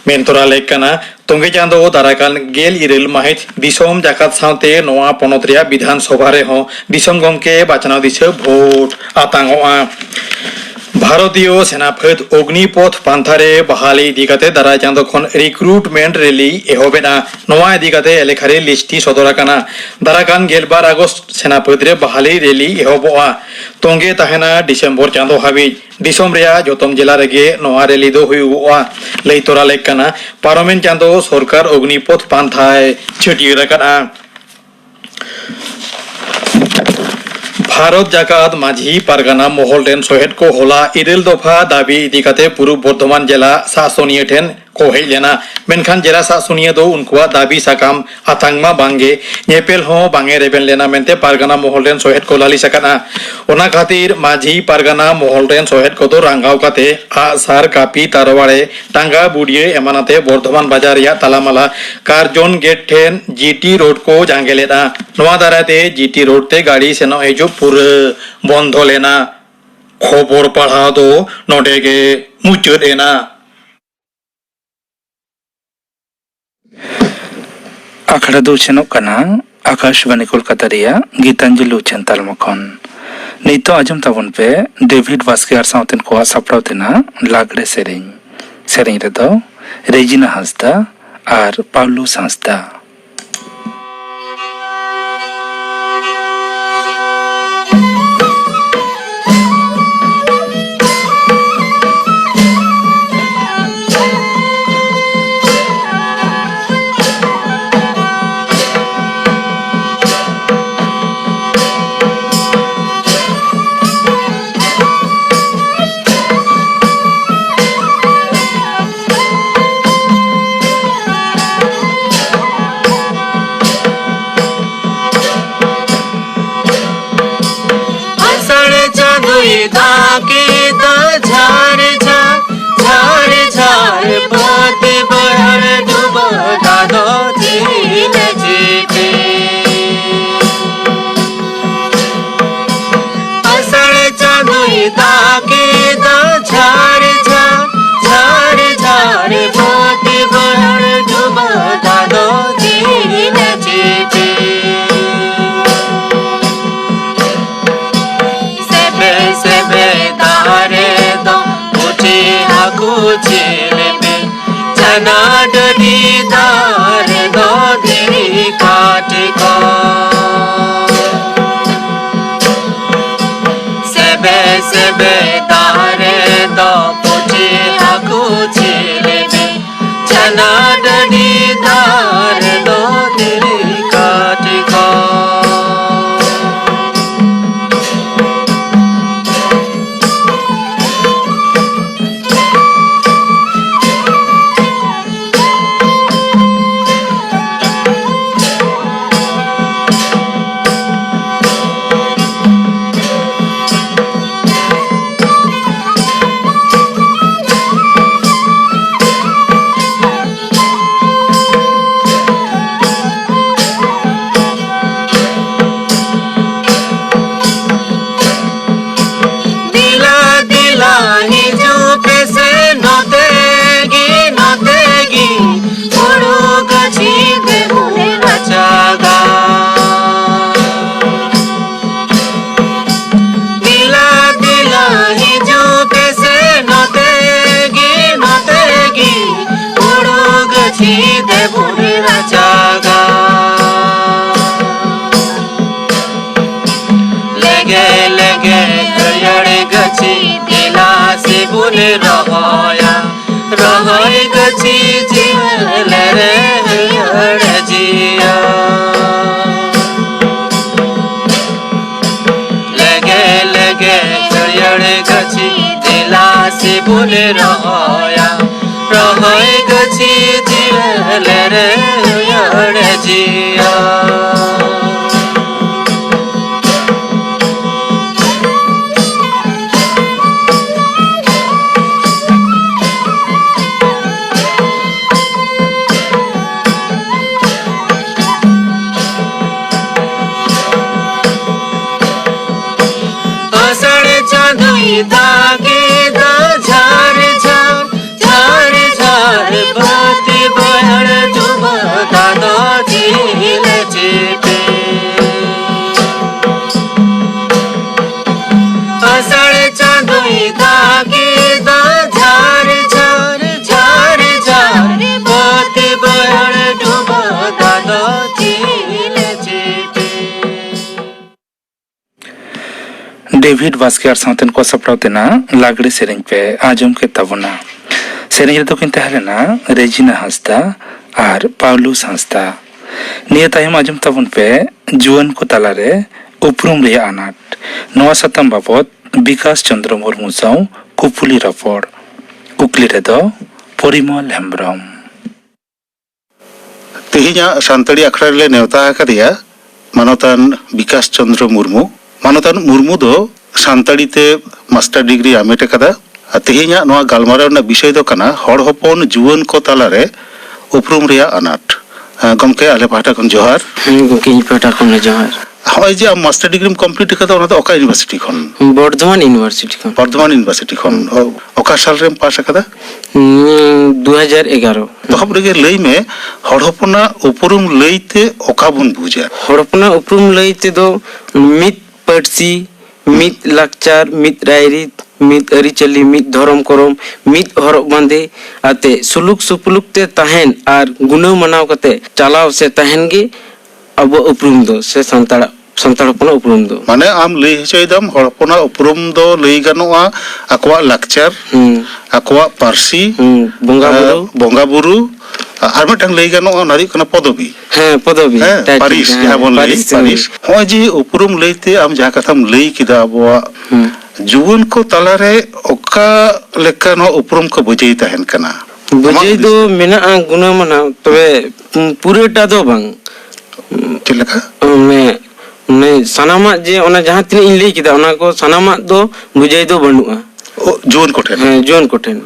ᱢᱮᱱ ᱛᱚᱨᱟ ᱞᱮᱠ ᱠᱟᱱᱟ, ᱛᱚᱸᱜᱮ ᱪᱟᱸᱫᱚ ᱫᱟᱨᱟᱭ ᱠᱟᱱ ᱜᱮᱞ ᱤᱨᱟᱹᱞ ᱢᱟᱹᱦᱤᱛ ᱫᱤᱥᱚᱢ ᱡᱟᱠᱟᱛ ᱥᱟᱶᱛᱮ ᱱᱚᱣᱟ ᱯᱚᱱᱚᱛ ᱨᱮᱭᱟᱜ ᱵᱤᱫᱷᱟᱱ ᱥᱚᱵᱷᱟ ᱨᱮᱦᱚᱸ ᱫᱤᱥᱚᱢ ᱜᱚᱢᱠᱮ ᱵᱟᱪᱷᱱᱟᱣ ᱫᱤᱥᱟᱹ ᱵᱷᱳᱴ ᱟᱛᱟᱝᱚᱜᱼᱟ᱾ ᱵᱷᱟᱨᱚᱛᱤᱭᱚ ᱥᱮᱱᱟ ᱯᱷᱟᱹᱫᱽ ᱚᱜᱽᱱᱤᱯᱚᱛᱷ ᱯᱟᱱᱛᱷᱟ ᱨᱮ ᱵᱟᱦᱟᱞᱤ ᱤᱫᱤ ᱠᱟᱛᱮ ᱫᱟᱨᱟᱭ ᱪᱟᱸᱫᱚ ᱠᱷᱚᱱ recruitment rally ᱮᱦᱚᱵ ᱮᱱᱟ᱾ ᱱᱚᱣᱟ ᱤᱫᱤ ᱠᱟᱛᱮ ᱮᱞᱮᱠᱷᱟᱨᱤ ᱞᱤᱥᱴᱤ ᱥᱚᱫᱚᱨ ᱟᱠᱟᱱᱟ᱾ ᱫᱟᱨᱟᱠᱟᱱ ᱜᱮᱞᱵᱟᱨ ᱟᱜᱚᱥᱴ ᱥᱮᱱᱟ ᱯᱷᱟᱹᱫᱽ ᱨᱮ ᱵᱟᱦᱟᱞᱤ rally ᱮᱦᱚᱵᱚᱜᱼᱟ᱾ ᱛᱚᱸᱜᱮ ᱛᱟᱦᱮᱱᱟ ᱰᱤᱥᱮᱢᱵᱚᱨ ᱪᱟᱸᱫᱚ ᱦᱟᱹᱵᱤᱡ᱾ ᱫᱤᱥᱚᱢ ᱨᱮᱭᱟᱜ ᱡᱚᱛᱚᱢ ᱡᱮᱞᱟ ᱨᱮᱜᱮ ᱱᱚᱣᱟ rally ᱫᱚ ᱦᱩᱭᱩᱜᱚᱜᱼᱟ᱾ ᱞᱟᱹᱭ ᱛᱚᱨᱟ ᱞᱮᱠ ᱠᱟᱱᱟ, ᱯᱟᱨᱚᱢᱮᱱ ᱪᱟᱸᱫᱚ ᱥᱚᱨᱠᱟᱨ ᱚᱜᱽᱱᱤᱯᱚᱛᱷ ᱯᱟᱱᱛᱷᱟᱭ ᱪᱷᱟᱹᱴᱭᱟᱹᱨ ᱟᱠᱟᱫᱼᱟ᱾ ᱵᱷᱟᱨᱚᱛ ᱡᱟᱠᱟᱛ ᱢᱟᱹᱡᱷᱤ ᱯᱟᱨᱜᱟᱱᱟ ᱢᱚᱦᱚᱞ ᱨᱮᱱ ᱥᱚᱦᱮᱫ ᱠᱚ ᱦᱚᱞᱟ ᱤᱨᱟᱹᱞ ᱫᱚᱯᱷᱟ ᱫᱟᱹᱵᱤ ᱤᱫᱤ ᱠᱟᱛᱮ ᱯᱩᱨᱩᱵ ᱵᱚᱨᱫᱷᱚᱢᱟᱱ ᱡᱮᱞᱟ ᱥᱟᱥᱚᱱᱤᱭᱟᱹ ᱴᱷᱮᱱ ᱠᱚ ᱦᱮᱡ ᱞᱮᱱᱟ, ᱢᱮᱱᱠᱷᱟᱱ ᱡᱮᱞᱟ ᱥᱟᱥᱚᱱᱤᱭᱟᱹ ᱫᱚ ᱩᱱᱠᱩᱣᱟᱜ ᱫᱟᱹᱵᱤ ᱥᱟᱠᱟᱢ ᱟᱛᱟᱝ ᱢᱟ ᱵᱟᱝᱜᱮ, ᱧᱮᱯᱮᱞ ᱦᱚᱸ ᱵᱟᱝ ᱮ ᱨᱮᱵᱮᱱ ᱞᱮᱱᱟ ᱢᱮᱱᱛᱮ ᱯᱟᱨᱜᱟᱱᱟ ᱢᱚᱦᱚᱞ ᱨᱮᱱ ᱥᱚᱦᱮᱫ ᱠᱚ ᱞᱟᱹᱞᱤᱥ ᱟᱠᱟᱫᱼᱟ᱾ ᱚᱱᱟ ᱠᱷᱟᱹᱛᱤᱨ ᱢᱟᱹᱡᱷᱤ ᱯᱟᱨᱜᱟᱱᱟ ᱢᱚᱦᱚᱞ ᱨᱮᱱ ᱥᱚᱦᱮᱫ ᱠᱚᱫᱚ ᱨᱟᱸᱜᱟᱣ ᱠᱟᱛᱮ ᱟᱜᱼᱥᱟᱨ, ᱠᱟᱹᱯᱤ, ᱛᱟᱨᱣᱟᱲᱮ, ᱴᱟᱸᱜᱟ ᱵᱩᱰᱭᱟᱹ ᱮᱢᱟᱱ ᱟᱛᱮ ᱵᱚᱨᱫᱷᱚᱢᱟᱱ ᱵᱟᱡᱟᱨ ᱨᱮᱭᱟᱜ ᱛᱟᱞᱟᱢᱟᱞᱟ ᱠᱟᱨᱡᱚᱱ ᱜᱮᱴ ᱴᱷᱮᱱ ᱡᱤ ᱴᱤ ᱨᱳᱰ ᱠᱚ ᱡᱟᱸᱜᱮ ᱞᱮᱫᱼᱟ᱾ ᱱᱚᱣᱟ ᱫᱟᱨᱟᱭ ᱛᱮ ᱡᱤ ᱴᱤ ᱨᱳᱰ ᱛᱮ ᱜᱟᱹᱰᱤ ᱥᱮᱱᱚᱜ ᱦᱤᱡᱩᱜ ᱯᱩᱨᱟᱹ ᱵᱚᱱᱫᱷᱚ ᱞᱮᱱᱟ᱾ ᱠᱷᱚᱵᱚᱨ ᱯᱟᱲᱦᱟᱣ ᱫᱚ ᱱᱚᱰᱮ ᱜᱮ ᱢᱩᱪᱟᱹᱫ ᱮᱱᱟ᱾ ᱟᱠᱷᱲᱟ ᱫᱚ ᱩᱪᱷᱟᱹᱱᱚᱜ ᱠᱟᱱᱟ ᱟᱠᱟᱥᱵᱟᱱᱤ ᱠᱳᱞᱠᱟᱛᱟ ᱨᱮᱭᱟᱜ ᱜᱤᱛᱟᱧᱡᱚᱞᱤ ᱩᱪᱷᱟᱹᱱ ᱛᱟᱞᱢᱟ ᱠᱷᱚᱱ᱾ ᱱᱤᱛᱚᱜ ᱟᱸᱡᱚᱢ ᱛᱟᱵᱚᱱ ᱯᱮ ᱰᱮᱵᱷᱤᱰ ᱵᱟᱥᱠᱮ ᱟᱨ ᱥᱟᱶᱛᱮᱱ ᱠᱚᱣᱟᱜ ᱥᱟᱯᱲᱟᱣ ᱛᱮᱱᱟᱜ ᱞᱟᱜᱽᱲᱮ ᱥᱮᱨᱮᱧ᱾ ᱥᱮᱨᱮᱧ ᱨᱮᱫᱚ ᱨᱮᱡᱤᱱᱟ ᱦᱟᱸᱥᱫᱟ ᱟᱨ ᱯᱟᱣᱞᱩᱥ ᱦᱟᱸᱥᱫᱟ᱾ ᱟᱥᱟᱲ ᱪᱟᱸᱫᱚᱭ ᱫᱟᱜ ᱮᱫᱟ ᱡᱷᱟᱨ ᱡᱷᱟᱨ, ᱡᱷᱟᱨ ᱡᱷᱟᱨ, ᱵᱟᱹᱫᱽ ᱵᱟᱹᱭᱦᱟᱹᱲ ᱰᱩᱵᱟᱹ ᱫᱟᱜ ᱫᱚ ᱡᱤᱞᱮ ᱡᱤᱯᱤ᱾ ᱟᱥᱟᱲ ᱪᱟᱸᱫᱚᱭ ᱫᱟᱜ ᱮᱫᱟ ᱡᱷᱟᱨ ᱡᱷᱟᱨ, ᱡᱷᱟᱨ ᱡᱷᱟᱨ, ᱵᱟᱹᱫᱽ ᱵᱟᱹᱭᱦᱟᱹᱲ ᱰᱩᱵᱟᱹ ᱫᱟᱜ ᱫᱚ ᱡᱤᱞᱮ ᱡᱤᱯᱤ᱾ ᱥᱮᱵᱮ ᱥᱮᱵᱮ ᱫᱟᱜ ᱨᱚᱦᱚᱭᱟ, ᱨᱚᱦᱚᱭ ᱜᱟᱹᱪᱷᱤ ᱡᱤᱭᱟᱹᱞ ᱨᱮ ᱦᱟᱹᱨᱭᱟᱹᱲ ᱡᱤᱭᱟ᱾ ᱞᱮᱜᱮ ᱞᱮᱜᱮ ᱦᱟᱹᱨᱭᱟᱹᱲ ᱜᱟᱹᱪᱷᱤ ᱫᱮᱞᱟ ᱥᱮᱵᱚᱱ ᱨᱚᱦᱚᱭᱟ, ᱨᱚᱦᱚᱭ ᱜᱟᱹᱪᱷᱤ ᱡᱤᱭᱟᱹᱞ ᱨᱮ ᱦᱟᱹᱨᱭᱟᱹᱲ ᱡᱤᱭᱟ᱾ ᱟᱥᱟᱲ ᱪᱟᱸᱫᱳᱭ ᱫᱟᱜᱮᱫᱟ ᱡᱷᱟᱨ ᱡᱷᱟᱨ, ᱡᱷᱟᱨ ᱡᱷᱟᱨ ᱵᱟᱹᱫᱽ ᱵᱟᱹᱭᱦᱟᱹᱲ ᱰᱩᱵᱟᱹ ᱫᱟᱜ ᱫᱚ ᱡᱤᱞ ᱡᱤᱯᱤ᱾ ᱟᱥᱟᱲ ᱪᱟᱸᱫᱳᱭ ᱫᱟᱜᱮᱫᱟ ᱡᱷᱟᱨ ᱡᱷᱟᱨ, ᱡᱷᱟᱨ ᱡᱷᱟᱨ ᱵᱟᱹᱫᱽ ᱵᱟᱹᱭᱦᱟᱹᱲ ᱰᱩᱵᱟᱹ ᱫᱟᱜ ᱫᱚ ᱡᱤᱞ ᱡᱤᱯᱤ᱾ ᱰᱮᱵᱷᱤᱰ ᱵᱟᱥᱠᱮ ᱟᱨ ᱥᱟᱶᱛᱮᱱ ᱠᱚ ᱥᱟᱯᱲᱟᱣ ᱛᱮᱱᱟᱜ ᱞᱟᱜᱽᱲᱮ ᱥᱮᱨᱮᱧ ᱯᱮ ᱟᱸᱡᱚᱢ ᱠᱮᱫ ᱛᱟᱵᱚᱱᱟ᱾ ᱥᱮᱨᱮᱧ ᱨᱮᱫᱚ ᱠᱤᱱ ᱛᱟᱦᱮᱸ ᱞᱮᱱᱟ ᱨᱮᱡᱤᱱᱟ ᱦᱟᱸᱥᱫᱟ ᱟᱨ ᱯᱟᱣᱞᱩᱥ ᱦᱟᱸᱥᱫᱟ᱾ ᱱᱤᱭᱟᱹ ᱛᱟᱭᱚᱢ ᱟᱸᱡᱚᱢ ᱛᱟᱵᱚᱱ ᱯᱮ ᱡᱩᱣᱟᱹᱱ ᱠᱚ ᱛᱟᱞᱟᱨᱮ ᱩᱯᱨᱩᱢ ᱨᱮᱭᱟᱜ ᱟᱱᱟᱴ᱾ ᱱᱚᱣᱟ ᱥᱟᱛᱟᱢ ᱵᱟᱵᱚᱛ ᱵᱤᱠᱟᱥ ᱪᱚᱸᱫᱽᱨᱚ ᱢᱩᱨᱢᱩ ᱥᱟᱶ ᱠᱩᱯᱩᱞᱤ ᱨᱚᱯᱚᱲ᱾ ᱠᱩᱠᱞᱤ ᱨᱮᱫᱚ ᱯᱚᱨᱤᱢᱚᱞ ᱦᱮᱢᱵᱨᱚᱢ᱾ ᱛᱮᱦᱮᱧᱟᱜ ᱥᱟᱱᱛᱟᱲᱤ ᱟᱠᱷᱲᱟ ᱨᱮᱞᱮ ᱱᱮᱣᱛᱟ ᱟᱠᱟᱫᱮᱭᱟ ᱢᱟᱱᱚᱛᱟᱱ ᱵᱤᱠᱟᱥ ᱪᱚᱸᱫᱽᱨᱚ ᱢᱩᱨᱢᱩ᱾ ᱢᱟᱱᱚᱛᱟᱱ ᱢᱩᱨᱢᱩ ᱫᱚ ᱥᱟᱱᱛᱟᱲᱤ ᱛᱮ ᱢᱟᱥᱴᱟᱨ ᱰᱤᱜᱽᱨᱤ ᱦᱟᱢᱮᱴ ᱟᱠᱟᱫᱟ᱾ ᱟᱨ ᱛᱮᱦᱮᱧᱟᱜ ᱱᱚᱣᱟ ᱜᱟᱞᱢᱟᱨᱟᱣ ᱨᱮᱱᱟᱜ ᱵᱤᱥᱚᱭ ᱫᱚ ᱠᱟᱱᱟ ᱦᱚᱲ ᱦᱚᱯᱚᱱ ᱡᱩᱣᱟᱹᱱ ᱠᱚ ᱛᱟᱞᱟᱨᱮ ᱩᱯᱨᱩᱢ ᱨᱮᱭᱟᱜ ᱟᱱᱟᱴ᱾ ᱟᱸ, ᱜᱚᱢᱠᱮ, ᱟᱞᱮ ᱯᱟᱦᱴᱟ ᱠᱷᱚᱱ ᱡᱚᱦᱟᱨ᱾ ᱦᱮᱸ ᱜᱚᱢᱠᱮ, ᱤᱧ ᱯᱟᱦᱴᱟ ᱠᱷᱚᱱ ᱦᱚᱸ ᱡᱚᱦᱟᱨ᱾ ᱦᱚᱸᱜᱼᱚᱭ ᱡᱮ ᱟᱢ ᱢᱟᱥᱴᱟᱨ ᱰᱤᱜᱽᱨᱤᱢ ᱠᱚᱢᱯᱞᱤᱴ ᱟᱠᱟᱫᱟ, ᱚᱱᱟ ᱫᱚ ᱚᱠᱟ ᱤᱭᱩᱱᱤᱵᱷᱟᱨᱥᱤᱴᱤ ᱠᱷᱚᱱ? ᱵᱚᱨᱫᱷᱚᱢᱟᱱ ᱤᱭᱩᱱᱤᱵᱷᱟᱨᱥᱤᱴᱤ ᱠᱷᱚᱱ᱾ ᱵᱚᱨᱫᱷᱚᱢᱟᱱ ᱤᱭᱩᱱᱤᱵᱷᱟᱨᱥᱤᱴᱤ ᱠᱷᱚᱱ᱾ ᱦᱩᱸ᱾ ᱚ, ᱚᱠᱟ ᱥᱟᱞ ᱨᱮᱢ ᱯᱟᱥ ᱟᱠᱟᱫᱟ? ᱦᱩᱸ, ᱫᱩ ᱦᱟᱡᱟᱨ ᱮᱜᱟᱨᱚ᱾ ᱮᱛᱚᱦᱚᱵ ᱨᱮᱜᱮ ᱞᱟᱹᱭ ᱢᱮ, ᱦᱚᱲ ᱦᱚᱯᱚᱱᱟᱜ ᱩᱯᱨᱩᱢ ᱞᱟᱹᱭ ᱛᱮ ᱚᱠᱟ ᱵᱚᱱ ᱵᱩᱡᱟ? ᱦᱚᱲ ᱦᱚᱯᱚᱱᱟᱜ ᱩᱯᱨᱩᱢ ᱞᱟᱹᱭ ᱛᱮᱫᱚ ᱢᱤᱫ ᱯᱟᱹᱨᱥᱤ, ᱢᱤᱫ ᱞᱟᱠᱪᱟᱨ, ᱢᱤᱫ ᱨᱟᱭᱨᱤᱛ, ᱢᱤᱫ ᱟᱹᱨᱤᱪᱟᱹᱞᱤ, ᱢᱤᱫ ᱫᱷᱚᱨᱚᱢ ᱠᱚᱨᱚᱢ, ᱢᱤᱫ ᱦᱚᱨᱚᱜ ᱵᱟᱸᱫᱮ ᱟᱛᱮ ᱥᱩᱞᱩᱠ ᱥᱩᱯᱩᱞᱩᱠ ᱛᱮ ᱛᱟᱦᱮᱱ ᱟᱨ ᱜᱩᱱᱟᱹᱣ ᱢᱟᱱᱟᱣ ᱠᱟᱛᱮ ᱪᱟᱞᱟᱣ ᱥᱮ ᱛᱟᱦᱮᱱ ᱜᱮ ᱟᱵᱚᱣᱟᱜ ᱩᱯᱨᱩᱢ ᱫᱚ ᱥᱮ ᱥᱟᱱᱛᱟᱲᱟᱜ ᱥᱟᱱᱛᱟᱲ ᱦᱚᱯᱚᱱᱟᱜ ᱩᱯᱨᱩᱢ ᱫᱚ᱾ ᱢᱟᱱᱮ ᱟᱢ ᱞᱟᱹᱭ ᱦᱚᱪᱚᱭᱮᱫᱟᱢ ᱦᱚᱲ ᱦᱚᱯᱚᱱᱟᱜ ᱩᱯᱨᱩᱢ ᱫᱚ ᱞᱟᱹᱭ ᱜᱟᱱᱚᱜᱼᱟ ᱟᱠᱚᱣᱟᱜ ᱞᱟᱠᱪᱟᱨ, ᱦᱩᱸ᱾ ᱟᱠᱚᱣᱟᱜ ᱯᱟᱹᱨᱥᱤ, ᱦᱩᱸ, ᱵᱚᱸᱜᱟ ᱵᱩᱨᱩ᱾ ᱵᱚᱸᱜᱟ ᱵᱩᱨᱩ, ᱟᱨ ᱢᱤᱫᱴᱟᱝ ᱞᱟᱹᱭ ᱜᱟᱱᱚᱜᱼᱟ, ᱚᱱᱟ ᱦᱩᱭᱩᱜ ᱠᱟᱱᱟ ᱯᱚᱫᱚᱵᱤ᱾ ᱦᱮᱸ, ᱯᱚᱫᱚᱵᱤ, ᱦᱮᱸ, title, ᱯᱟᱹᱨᱤᱥ, ᱦᱮᱸ, ᱡᱟᱦᱟᱸ ᱵᱚᱱ ᱞᱟᱹᱭ, ᱯᱟᱹᱨᱤᱥ᱾ ᱦᱚᱸᱜᱼᱚᱭ ᱡᱮ ᱩᱯᱨᱩᱢ ᱞᱟᱹᱭᱛᱮ ᱟᱢ ᱡᱟᱦᱟᱸ ᱠᱟᱛᱷᱟᱢ ᱞᱟᱹᱭ ᱠᱮᱫᱟ, ᱟᱵᱚᱣᱟᱜ ᱦᱩᱸ᱾ ᱡᱩᱣᱟᱹᱱ ᱠᱚ ᱛᱟᱞᱟᱨᱮ ᱚᱠᱟ ᱞᱮᱠᱟ ᱱᱚᱣᱟ ᱩᱯᱨᱩᱢ ᱠᱚ ᱵᱩᱡᱷᱟᱹᱣ ᱛᱟᱦᱮᱱ ᱠᱟᱱᱟ? ᱵᱩᱡᱷᱟᱹᱣ ᱟᱢᱟᱜ ᱫᱚ ᱦᱩᱫᱤᱥ ᱛᱮ? ᱢᱮᱱᱟᱜᱼᱟ ᱜᱩᱱᱟᱹᱢᱟᱱᱟᱜ, ᱛᱚᱵᱮ ᱯᱩᱨᱟᱹᱴᱟ ᱫᱚ ᱵᱟᱝ᱾ ᱪᱮᱫ ᱞᱮᱠᱟ? ᱢᱟᱱᱮ, ᱢᱟᱱᱮ ᱥᱟᱱᱟᱢᱟᱜ ᱡᱮ ᱚᱱᱟ ᱡᱟᱦᱟᱸ ᱛᱤᱱᱟᱹᱜ ᱤᱧ ᱞᱟᱹᱭ ᱠᱮᱫᱟ, ᱚᱱᱟ ᱠᱚ ᱥᱟᱱᱟᱢᱟᱜ ᱫᱚ ᱵᱩᱡᱷᱟᱹᱣ ᱫᱚ ᱵᱟᱹᱱᱩᱜᱼᱟ᱾ ᱚ, ᱡᱩᱣᱟᱹᱱ ᱠᱚᱴᱷᱮᱱ? ᱦᱮᱸ, ᱡᱩᱣᱟᱹᱱ ᱠᱚᱴᱷᱮᱱ᱾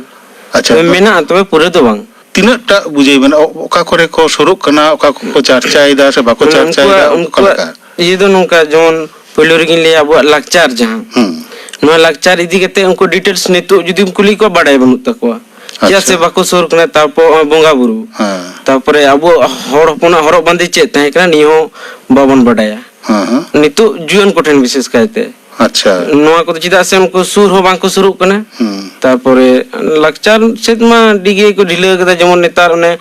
ᱟᱪᱪᱷᱟ᱾ ᱛᱚᱵᱮ ᱢᱮᱱᱟᱜᱼᱟ, ᱛᱚᱵᱮ ᱯᱩᱨᱟᱹ ᱫᱚ ᱵᱟᱝ᱾ ᱛᱤᱱᱟᱹᱜ ᱴᱟᱜ ᱵᱩᱡᱷᱟᱹᱣ ᱢᱮᱱᱟᱜᱼᱟ? ᱚ-, ᱚᱠᱟ ᱠᱚᱨᱮ ᱠᱚ ᱥᱩᱨᱩᱜ ᱠᱟᱱᱟ, ᱚᱠᱟ ᱠᱚᱠᱚ ᱪᱟᱨᱪᱟᱭᱮᱫᱟ ᱥᱮ ᱵᱟᱠᱚ ᱢᱟᱱᱮ ᱪᱟᱨᱪᱟᱭᱮᱫᱟ, ᱩᱱᱠᱩᱣᱟᱜ, ᱚᱠᱟ ᱩᱱᱠᱩᱣᱟᱜ ᱞᱮᱠᱟ? ᱤᱭᱟᱹ ᱫᱚ ᱱᱚᱝᱠᱟ, ᱡᱮᱢᱚᱱ ᱯᱳᱭᱞᱳ ᱨᱮᱜᱤᱧ ᱞᱟᱹᱭᱟ ᱟᱵᱚᱣᱟᱜ ᱞᱟᱠᱪᱟᱨ ᱡᱟᱦᱟᱸ, ᱦᱩᱸ᱾ ᱱᱚᱣᱟ ᱞᱟᱠᱪᱟᱨ ᱤᱫᱤ ᱠᱟᱛᱮ ᱩᱱᱠᱩ details ᱱᱤᱛᱚᱜ ᱡᱩᱫᱤᱢ ᱠᱩᱞᱤ ᱠᱚᱣᱟ, ᱵᱟᱰᱟᱭ ᱵᱟᱹᱱᱩᱜ ᱛᱟᱠᱚᱣᱟ᱾ ᱪᱮᱫᱟᱜ ᱟᱪᱪᱷᱟ᱾ ᱥᱮ ᱵᱟᱠᱚ ᱥᱩᱨ ᱠᱟᱱᱟ᱾ ᱛᱟᱨᱯᱚᱨ ᱱᱚᱜᱼᱚᱭ ᱵᱚᱸᱜᱟ ᱵᱩᱨᱩ, ᱦᱮᱸ᱾ ᱛᱟᱨᱯᱚᱨᱮ ᱟᱵᱚ ᱦᱚᱲ ᱦᱚᱯᱚᱱᱟᱜ ᱦᱚᱨᱚᱜ ᱵᱟᱸᱫᱮ ᱪᱮᱫ ᱛᱟᱦᱮᱸ ᱠᱟᱱᱟ, ᱱᱤᱭᱟᱹ ᱦᱚᱸ ᱵᱟᱵᱚᱱ ᱵᱟᱰᱟᱭᱟ᱾ ᱦᱮᱸ, ᱦᱮᱸ᱾ ᱱᱤᱛᱚᱜ ᱡᱩᱣᱟᱹᱱ ᱠᱚᱴᱷᱮᱱ ᱵᱤᱥᱮᱥ ᱠᱟᱭᱛᱮ᱾ ᱟᱪᱪᱷᱟ᱾ ᱱᱚᱣᱟ ᱠᱚᱫᱚ ᱪᱮᱫᱟᱜ ᱥᱮ ᱩᱱᱠᱩ ᱥᱩᱨ ᱦᱚᱸ ᱵᱟᱝ ᱠᱚ ᱥᱩᱨᱩᱜ ᱠᱟᱱᱟ᱾ ᱦᱩᱸ᱾ ᱛᱟᱨᱯᱚᱨᱮ ᱞᱟᱠᱪᱟᱨ ᱥᱮᱫ ᱢᱟ ᱟᱹᱰᱤ ᱜᱮ ᱠᱚ ᱰᱷᱤᱞᱟᱹᱣ ᱠᱟᱫᱟ, ᱡᱮᱢᱚᱱ ᱱᱮᱛᱟᱨ ᱚᱱᱮ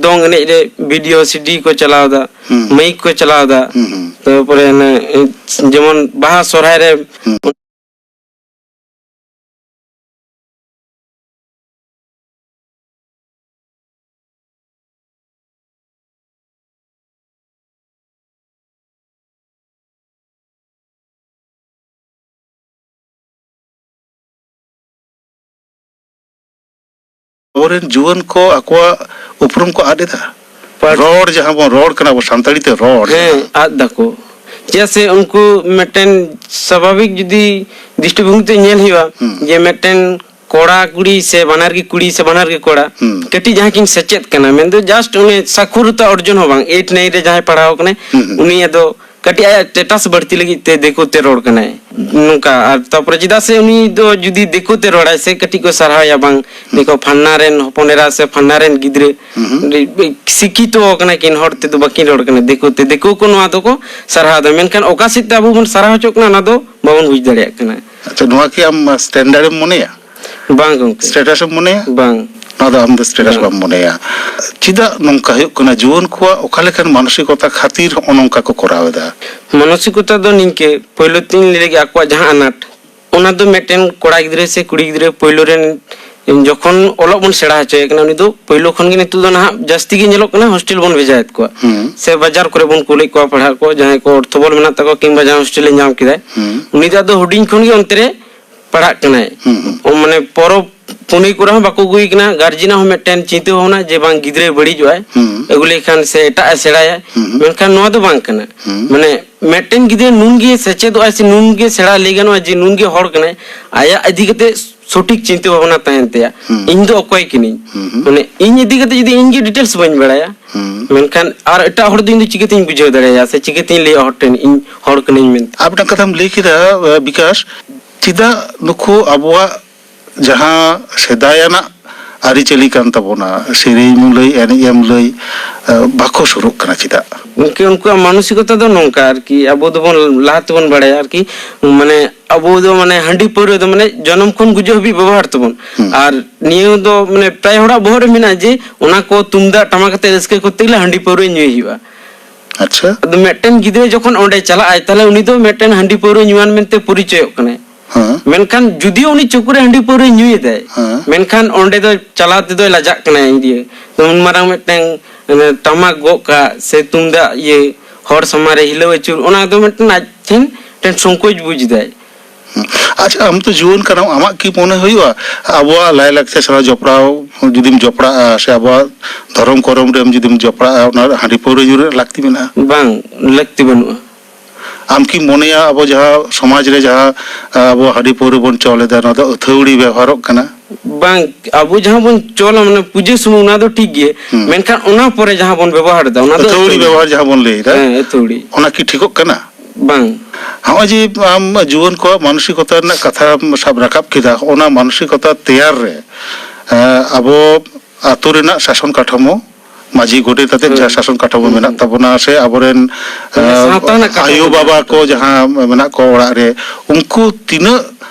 ᱫᱚᱝ ᱮᱱᱮᱡ ᱨᱮ video CD ᱠᱚ ᱪᱟᱞᱟᱣ ᱮᱫᱟ, ᱦᱩᱸ᱾ ᱢᱟᱭᱤᱠ ᱠᱚ ᱪᱟᱞᱟᱣ ᱮᱫᱟ᱾ ᱦᱩᱸ, ᱦᱩᱸ᱾ ᱛᱟᱨᱯᱚᱨᱮ ᱚᱱᱮ ᱡᱮᱢᱚᱱ ᱵᱟᱦᱟ ᱥᱚᱨᱦᱟᱭ ᱨᱮ ᱦᱩᱸ᱾ ᱟᱵᱚᱨᱮᱱ ᱡᱩᱣᱟᱹᱱ ᱠᱚ ᱟᱠᱚᱣᱟᱜ ᱩᱯᱨᱩᱢ ᱠᱚ ᱟᱫ ᱮᱫᱟ᱾ ᱯᱟᱹᱨ- ᱨᱚᱲ, ᱡᱟᱦᱟᱸ ᱵᱚᱱ ᱨᱚᱲ ᱠᱟᱱᱟ ᱟᱵᱚ ᱥᱟᱱᱛᱟᱲᱤ ᱛᱮ ᱨᱚᱲ᱾ ᱦᱮᱸ, ᱟᱫ ᱫᱟᱠᱚ᱾ ᱪᱮᱫᱟᱜ ᱥᱮ ᱩᱱᱠᱩ ᱢᱤᱫᱴᱮᱱ ᱥᱟᱵᱷᱟᱵᱤᱠ ᱡᱩᱫᱤ ᱫᱨᱤᱥᱴᱤᱵᱷᱚᱝᱜᱤ ᱛᱮ ᱧᱮᱞ ᱦᱩᱭᱩᱜᱼᱟ, ᱦᱩᱸ᱾ ᱡᱮ ᱢᱤᱫᱴᱮᱱ ᱠᱚᱲᱟ ᱠᱩᱲᱤ ᱥᱮ ᱵᱟᱱᱟᱨ ᱜᱮ ᱠᱩᱲᱤ ᱥᱮ ᱵᱟᱱᱟᱨ ᱜᱮ ᱠᱚᱲᱟ, ᱦᱩᱸ᱾ ᱠᱟᱹᱴᱤᱡ ᱡᱟᱦᱟᱸ ᱠᱤᱱ ᱥᱮᱪᱮᱫ ᱠᱟᱱᱟ, ᱢᱮᱱᱫᱚ just ᱚᱱᱮ ᱥᱟᱠᱷᱚᱨᱚᱛᱟ ᱚᱨᱡᱚᱱ ᱦᱚᱸ ᱵᱟᱝ, eight nine ᱨᱮ ᱡᱟᱦᱟᱸᱭ ᱯᱟᱲᱦᱟᱣ ᱠᱟᱱᱟᱭ, ᱦᱩᱸ, ᱦᱩᱸ᱾ ᱩᱱᱤ ᱟᱫᱚ ᱠᱟᱹᱴᱤᱡ ᱟᱭᱟᱜ status ᱵᱟᱹᱲᱛᱤ ᱞᱟᱹᱜᱤᱫ ᱛᱮ ᱫᱤᱠᱩ ᱛᱮ ᱨᱚᱲ ᱠᱟᱱᱟᱭ᱾ ᱱᱚᱝᱠᱟ, ᱟᱨ ᱛᱟᱨᱯᱚᱨᱮ ᱪᱮᱫᱟᱜ ᱥᱮ ᱩᱱᱤ ᱫᱚ ᱡᱩᱫᱤ ᱫᱤᱠᱩ ᱛᱮ ᱨᱚᱲᱟᱭ ᱥᱮ, ᱠᱟᱹᱴᱤᱡ ᱠᱚ ᱥᱟᱨᱦᱟᱣᱮᱭᱟ, ᱵᱟᱝ, ᱦᱩᱸ᱾ ᱫᱤᱠᱩ ᱯᱷᱟᱱᱱᱟ ᱨᱮᱱ ᱦᱚᱯᱚᱱ ᱮᱨᱟ ᱥᱮ ᱯᱷᱟᱱᱱᱟ ᱨᱮᱱ ᱜᱤᱫᱽᱨᱟᱹ, ᱦᱩᱸ, ᱦᱩᱸ᱾ ᱥᱤᱠᱠᱷᱤᱛᱚ ᱠᱟᱱᱟ ᱠᱤᱱ, ᱦᱚᱲ ᱛᱮᱫᱚ ᱵᱟᱹᱠᱤᱱ ᱨᱚᱲ ᱠᱟᱱᱟ, ᱫᱤᱠᱩ ᱛᱮ, ᱫᱤᱠᱩ ᱠᱚ ᱱᱚᱣᱟ ᱫᱚᱠᱚ ᱥᱟᱨᱦᱟᱣ ᱮᱫᱟ᱾ ᱢᱮᱱᱠᱷᱟᱱ ᱚᱠᱟ ᱥᱮᱫ ᱛᱮ ᱟᱵᱚ ᱵᱚᱱ ᱥᱟᱨᱦᱟᱣ ᱦᱚᱪᱚᱜ ᱠᱟᱱᱟ, ᱚᱱᱟ ᱫᱚ ᱵᱟᱵᱚᱱ ᱵᱩᱡᱽ ᱫᱟᱲᱮᱭᱟᱜ ᱠᱟᱱᱟ᱾ ᱟᱪᱪᱷᱟ, ᱱᱚᱣᱟ ᱠᱤ ᱟᱢ standard ᱮᱢ ᱢᱚᱱᱮᱭᱟ? ᱵᱟᱝ ᱜᱚᱝᱠᱮ᱾ Status ᱮᱢ ᱢᱚᱱᱮᱭᱟ? ᱵᱟᱝ᱾ ᱱᱚᱣᱟ ᱫᱚ ᱟᱢ ᱫᱚ ᱥᱴᱮᱴᱟᱥ ᱵᱟᱢ ᱢᱚᱱᱮᱭᱟ᱾ ᱪᱮᱫᱟᱜ ᱱᱚᱝᱠᱟ ᱦᱩᱭᱩᱜ ᱠᱟᱱᱟ? ᱡᱩᱣᱟᱹᱱ ᱠᱚᱣᱟᱜ ᱚᱠᱟ ᱞᱮᱠᱟᱱ ᱢᱟᱱᱚᱥᱤᱠᱚᱛᱟ ᱠᱷᱟᱹᱛᱤᱨ ᱦᱚᱸᱜᱼᱚ ᱱᱚᱝᱠᱟ ᱠᱚ ᱠᱚᱨᱟᱣ ᱮᱫᱟ? ᱢᱟᱱᱚᱥᱤᱠᱚᱛᱟ ᱫᱚ ᱱᱤᱝᱠᱟᱹ, ᱯᱳᱭᱞᱳ ᱛᱤᱧ ᱞᱟᱹᱭ ᱞᱮᱜᱮ ᱟᱠᱚᱣᱟᱜ ᱡᱟᱦᱟᱸ ᱟᱱᱟᱴ, ᱚᱱᱟ ᱫᱚ ᱢᱤᱫᱴᱮᱱ ᱠᱚᱲᱟ ᱜᱤᱫᱽᱨᱟᱹ ᱥᱮ ᱠᱩᱲᱤ ᱜᱤᱫᱽᱨᱟᱹ ᱯᱳᱭᱞᱳ ᱨᱮᱱ ᱡᱚᱠᱷᱚᱱ ᱚᱞᱚᱜ ᱵᱚᱱ ᱥᱮᱬᱟ ᱦᱚᱪᱚᱭᱮ ᱠᱟᱱᱟ, ᱩᱱᱤ ᱫᱚ ᱯᱳᱭᱞᱳ ᱠᱷᱚᱱ ᱜᱮ ᱱᱤᱛᱚᱜ ᱫᱚ ᱱᱟᱦᱟᱜ ᱡᱟᱹᱥᱛᱤ ᱜᱮ ᱧᱮᱞᱚᱜ ᱠᱟᱱᱟ ᱦᱳᱥᱴᱮᱞ ᱵᱚᱱ ᱵᱷᱮᱡᱟᱭᱮᱫ ᱠᱚᱣᱟ᱾ ᱦᱩᱸ᱾ ᱥᱮ ᱵᱟᱡᱟᱨ ᱠᱚᱨᱮ ᱵᱚᱱ ᱠᱩᱞᱮᱫ ᱠᱚᱣᱟ ᱯᱟᱲᱦᱟᱜ ᱠᱚ, ᱡᱟᱦᱟᱸᱭ ᱠᱚ ᱚᱨᱛᱷᱚ ᱵᱚᱞ ᱢᱮᱱᱟᱜ ᱛᱟᱠᱚᱣᱟ ᱠᱤᱝᱵᱟ ᱡᱟᱦᱟᱸ ᱦᱳᱥᱴᱮᱞ ᱮ ᱧᱟᱢ ᱠᱮᱫᱟᱭ, ᱦᱩᱸ᱾ ᱩᱱᱤ ᱫᱚ ᱟᱫᱚ ᱦᱩᱰᱤᱧ ᱠᱷᱚᱱ ᱜᱮ ᱚᱱᱛᱮ ᱨᱮ ᱯᱟᱲᱦᱟᱜ ᱠᱟᱱᱟᱭ᱾ ᱦᱩᱸ, ᱦᱩᱸ᱾ ᱚ, ᱢᱟᱱᱮ ᱯᱚᱨᱚᱵᱽ ᱯᱩᱱᱟᱹᱭ ᱠᱚᱨᱮ ᱦᱚᱸ ᱵᱟᱠᱚ ᱟᱹᱜᱩᱭᱮ ᱠᱟᱱᱟ᱾ ᱜᱟᱨᱡᱮᱱᱟᱜ ᱦᱚᱸ ᱢᱤᱫᱴᱮᱱ ᱪᱤᱱᱛᱟᱹ ᱵᱷᱟᱵᱽᱱᱟ ᱡᱮ ᱵᱟᱝ ᱜᱤᱫᱽᱨᱟᱹᱭ ᱵᱟᱹᱲᱤᱡᱚᱜᱼᱟᱭ, ᱦᱩᱸ᱾ ᱟᱹᱜᱩ ᱞᱮᱠᱷᱟᱱ ᱥᱮ ᱮᱴᱟᱜ ᱮ ᱥᱮᱬᱟᱭᱟ᱾ ᱦᱩᱸ, ᱦᱩᱸ᱾ ᱢᱮᱱᱠᱷᱟᱱ ᱱᱚᱣᱟ ᱫᱚ ᱵᱟᱝ ᱠᱟᱱᱟ᱾ ᱦᱩᱸ᱾ ᱢᱟᱱᱮ ᱢᱤᱫᱴᱮᱱ ᱜᱤᱫᱽᱨᱟᱹ ᱱᱩᱱ ᱜᱮ ᱥᱮᱪᱮᱫᱚᱜᱼᱟᱭ ᱥᱮ ᱱᱩᱱ ᱜᱮ ᱥᱮᱬᱟ ᱞᱟᱹᱭ ᱜᱟᱱᱚᱜᱼᱟ ᱡᱮ ᱱᱩᱱ ᱜᱮ ᱦᱚᱲ ᱠᱟᱱᱟᱭ, ᱟᱭᱟᱜ ᱤᱫᱤ ᱠᱟᱛᱮ ᱥᱚᱴᱷᱤᱠ ᱪᱤᱱᱛᱟᱹ ᱵᱷᱟᱵᱽᱱᱟ ᱛᱟᱦᱮᱱ ᱛᱟᱭᱟ᱾ ᱦᱩᱸ᱾ ᱤᱧ ᱫᱚ ᱚᱠᱚᱭ ᱠᱟᱹᱱᱟᱹᱧ? ᱦᱩᱸ, ᱦᱩᱸ᱾ ᱢᱟᱱᱮ ᱤᱧ ᱤᱫᱤ ᱠᱟᱛᱮ ᱡᱩᱫᱤ ᱤᱧ ᱜᱮ ᱰᱤᱴᱮᱞᱥ ᱵᱟᱹᱧ ᱵᱟᱲᱟᱭᱟ, ᱦᱩᱸ᱾ ᱢᱮᱱᱠᱷᱟᱱ ᱟᱨ ᱮᱴᱟᱜ ᱦᱚᱲ ᱫᱚ ᱤᱧ ᱫᱚ ᱪᱤᱠᱟᱹᱛᱤᱧ ᱵᱩᱡᱷᱟᱹᱣ ᱫᱟᱲᱮᱭᱟᱭᱟ ᱥᱮ ᱪᱤᱠᱟᱹᱛᱤᱧ ᱞᱟᱹᱭᱟ ᱦᱚᱲ ᱴᱷᱮᱱ ᱤᱧ ᱦᱚᱲ ᱠᱟᱹᱱᱟᱹᱧ ᱢᱮᱱᱛᱮ? ᱟᱨ ᱢᱤᱫᱴᱟᱝ ᱠᱟᱛᱷᱟᱢ ᱞᱟᱹᱭ ᱠᱮᱫᱟ, ᱮ, ᱵᱤᱠᱟᱥ, ᱪᱮᱫᱟᱜ ᱱᱩᱠᱩ ᱟᱵᱚᱣᱟᱜ ᱡᱟᱦᱟᱸ ᱥᱮᱫᱟᱭᱟᱱᱟᱜ ᱟᱹᱨᱤᱪᱟᱹᱞᱤ ᱠᱟᱱ ᱛᱟᱵᱚᱱᱟ, ᱥᱮᱨᱮᱧ ᱮᱢ ᱞᱟᱹᱭ, ᱮᱱᱮᱡ ᱮᱢ ᱞᱟᱹᱭ, ᱮ, ᱵᱟᱠᱚ ᱥᱩᱨᱩᱜ ᱠᱟᱱᱟ ᱪᱮᱫᱟᱜ? ᱜᱚᱢᱠᱮ, ᱩᱱᱠᱩᱣᱟᱜ ᱢᱟᱱᱚᱥᱤᱠᱚᱛᱟ ᱫᱚ ᱱᱚᱝᱠᱟ ᱟᱨᱠᱤ, ᱟᱵᱚ ᱫᱚᱵᱚᱱ ᱞᱟᱦᱟ ᱛᱮᱵᱚᱱ ᱵᱟᱲᱟᱭᱟ ᱟᱨᱠᱤ, ᱢᱟᱱᱮ ᱟᱵᱚ ᱫᱚ ᱢᱟᱱᱮ ᱦᱟᱺᱰᱤ ᱯᱟᱹᱣᱨᱟᱹ ᱫᱚ ᱢᱟᱱᱮ ᱡᱚᱱᱚᱢ ᱠᱷᱚᱱ ᱜᱩᱡᱩᱜ ᱦᱟᱹᱵᱤᱡ ᱵᱮᱵᱚᱦᱟᱨ ᱛᱟᱵᱚᱱ᱾ ᱦᱩᱸ᱾ ᱟᱨ ᱱᱤᱭᱟᱹ ᱫᱚ ᱢᱟᱱᱮ ᱯᱨᱟᱭ ᱦᱚᱲᱟᱜ ᱵᱚᱦᱚᱜ ᱨᱮ ᱢᱮᱱᱟᱜᱼᱟ ᱡᱮ ᱚᱱᱟ ᱠᱚ ᱛᱩᱢᱫᱟᱜ ᱴᱟᱢᱟᱠ ᱟᱛᱮ ᱨᱟᱹᱥᱠᱟᱹ ᱠᱚᱨᱛᱮ ᱜᱮᱞᱮ ᱦᱟᱺᱰᱤ ᱯᱟᱹᱣᱨᱟᱹ ᱧᱩᱭ ᱦᱩᱭᱩᱜᱼᱟ᱾ ᱟᱪᱪᱷᱟ᱾ ᱟᱫᱚ ᱢᱤᱫᱴᱮᱱ ᱜᱤᱫᱽᱨᱟᱹ ᱡᱚᱠᱷᱚᱱ ᱚᱸᱰᱮ ᱪᱟᱞᱟᱜ ᱟᱭ, ᱛᱟᱦᱞᱮ ᱩᱱᱤ ᱫᱚ ᱢᱤᱫᱴᱮᱱ ᱦᱟᱺᱰᱤ ᱯᱟᱹᱣᱨᱟᱹ ᱧᱩᱣᱟᱱ ᱢᱮᱱᱛᱮ ᱯᱚᱨᱤᱪᱚᱭᱚᱜ ᱠᱟᱱᱟᱭ᱾ ᱦᱮᱸ᱾ ᱢᱮᱱᱠᱷᱟᱱ ᱡᱩᱫᱤ ᱩᱱᱤ ᱪᱩᱠᱩᱨᱮ ᱦᱟᱺᱰᱤ ᱯᱟᱹᱣᱨᱟᱹ ᱧᱩᱭᱮᱫᱟᱭ, ᱦᱮᱸ᱾ ᱢᱮᱱᱠᱷᱟᱱ ᱚᱸᱰᱮ ᱫᱚ ᱪᱟᱞᱟᱣ ᱛᱮᱫᱚᱭ ᱞᱟᱡᱟᱜ ᱠᱟᱱᱟᱭ᱾ ᱤᱭᱟᱹ, ᱩᱱ ᱢᱟᱨᱟᱝ ᱢᱤᱫᱴᱟᱝ, ᱢᱟᱱᱮ, ᱴᱟᱢᱟᱠ ᱜᱚᱜ ᱠᱟᱜ ᱥᱮ ᱛᱩᱢᱫᱟᱜ, ᱤᱭᱟᱹ, ᱦᱚᱲ ᱥᱟᱢᱟᱝ ᱨᱮ ᱦᱤᱞᱟᱹᱣ ᱟᱹᱪᱩᱨ, ᱚᱱᱟ ᱫᱚ ᱢᱤᱫᱴᱮᱱ ᱟᱡ ᱴᱷᱮᱱ ᱢᱤᱫᱴᱮᱱ ᱥᱚᱝᱠᱳᱪ ᱵᱩᱡᱽ ᱮᱫᱟᱭ᱾ ᱦᱩᱸ᱾ ᱟᱪᱪᱷᱟ, ᱟᱢ ᱛᱚ ᱡᱩᱣᱟᱹᱱ ᱠᱟᱱᱟᱢ, ᱟᱢᱟᱜ ᱠᱤ ᱢᱚᱱᱮ ᱦᱩᱭᱩᱜᱼᱟ ᱟᱵᱚᱣᱟᱜ ᱞᱟᱭᱼᱞᱟᱠᱪᱟᱨ ᱥᱟᱞᱟᱜ ᱡᱚᱯᱲᱟᱣ ᱡᱩᱫᱤᱢ ᱡᱚᱯᱲᱟᱜᱼᱟ ᱥᱮ ᱟᱵᱚᱣᱟᱜ ᱫᱷᱚᱨᱚᱢ ᱠᱚᱨᱚᱢ ᱨᱮᱢ ᱡᱩᱫᱤᱢ ᱡᱚᱯᱲᱟᱜᱼᱟ, ᱚᱱᱟ ᱦᱟᱺᱰᱤ ᱯᱟᱹᱣᱨᱟᱹ ᱧᱩ ᱨᱮᱱᱟᱜ ᱞᱟᱹᱠᱛᱤ ᱢᱮᱱᱟᱜᱼᱟ? ᱵᱟᱝ, ᱞᱟᱹᱠᱛᱤ ᱵᱟᱹᱱᱩᱜᱼᱟ᱾ ᱟᱢ ᱠᱤᱢ ᱢᱚᱱᱮᱭᱟ ᱟᱵᱚ ᱡᱟᱦᱟᱸ ᱥᱚᱢᱟᱡᱽ ᱨᱮ ᱡᱟᱦᱟᱸ, ᱟ, ᱟᱵᱚ ᱦᱟᱺᱰᱤ ᱯᱟᱹᱣᱨᱟᱹ ᱵᱚᱱ ᱪᱚᱞ ᱮᱫᱟ, ᱱᱚᱣᱟ ᱫᱚ ᱟᱹᱛᱷᱟᱹᱣᱲᱤ ᱵᱮᱣᱦᱟᱨᱚᱜ ᱠᱟᱱᱟ? ᱵᱟᱝ, ᱟᱵᱚ ᱡᱟᱦᱟᱸ ᱵᱚᱱ ᱪᱚᱞᱟ, ᱢᱟᱱᱮ ᱯᱩᱡᱟᱹ ᱥᱩᱢᱩᱝ, ᱚᱱᱟ ᱫᱚ ᱴᱷᱤᱠ ᱜᱮ᱾ ᱦᱩᱸ᱾ ᱢᱮᱱᱠᱷᱟᱱ ᱚᱱᱟ ᱯᱚᱨᱮ ᱡᱟᱦᱟᱸ ᱵᱚᱱ ᱵᱮᱵᱚᱦᱟᱨ ᱮᱫᱟ, ᱚᱱᱟ ᱫᱚ ᱟᱹᱛᱷᱟᱹᱣᱲᱤ ᱟᱹᱛᱷᱟᱹᱣᱲᱤ᱾ ᱵᱮᱵᱚᱦᱟᱨ ᱡᱟᱦᱟᱸ ᱵᱚᱱ ᱞᱟᱹᱭ ᱮᱫᱟ, ᱦᱮᱸ, ᱟᱹᱛᱷᱟᱹᱣᱲᱤ᱾ ᱚᱱᱟ ᱠᱤ ᱴᱷᱤᱠᱚᱜ ᱠᱟᱱᱟ? ᱵᱟᱝ᱾ ᱦᱚᱸᱜᱼᱚᱭ ᱡᱮ ᱟᱢ ᱡᱩᱣᱟᱹᱱ ᱠᱚᱣᱟᱜ ᱢᱟᱱᱚᱥᱤᱠᱚᱛᱟ ᱨᱮᱱᱟᱜ ᱠᱟᱛᱷᱟᱢ ᱥᱟᱵ ᱨᱟᱠᱟᱵ ᱠᱮᱫᱟ, ᱚᱱᱟ ᱢᱟᱱᱚᱥᱤᱠᱚᱛᱟ ᱛᱮᱭᱟᱨ ᱨᱮ, ᱮᱸ, ᱟᱵᱚ ᱟᱛᱳ ᱨᱮᱱᱟᱜ ᱥᱟᱥᱚᱱ ᱠᱟᱴᱷᱟᱢᱳ, ᱢᱟᱹᱡᱷᱤ ᱜᱚᱰᱮᱛ ᱟᱛᱮᱫ ᱦᱩᱸ᱾ ᱡᱟᱦᱟᱸ ᱥᱟᱥᱚᱱ ᱠᱟᱴᱷᱟᱢᱳ ᱦᱩᱸ᱾ ᱢᱮᱱᱟᱜ ᱛᱟᱵᱚᱱᱟ, ᱥᱮ ᱟᱵᱚᱨᱮᱱ, ᱢᱟᱱᱮ ᱮᱸ, ᱥᱟᱶᱛᱟ ᱨᱮᱱᱟᱜ ᱠᱟᱛᱷᱟ ᱟᱭᱳ ᱵᱚᱱ ᱵᱟᱵᱟ ᱢᱮᱱᱟ᱾ ᱠᱚ ᱡᱟᱦᱟᱸ ᱢᱮᱱᱟᱜ ᱠᱚᱣᱟ ᱚᱲᱟᱜ ᱨᱮ, ᱩᱱᱠᱩ ᱛᱤᱱᱟᱹᱜ,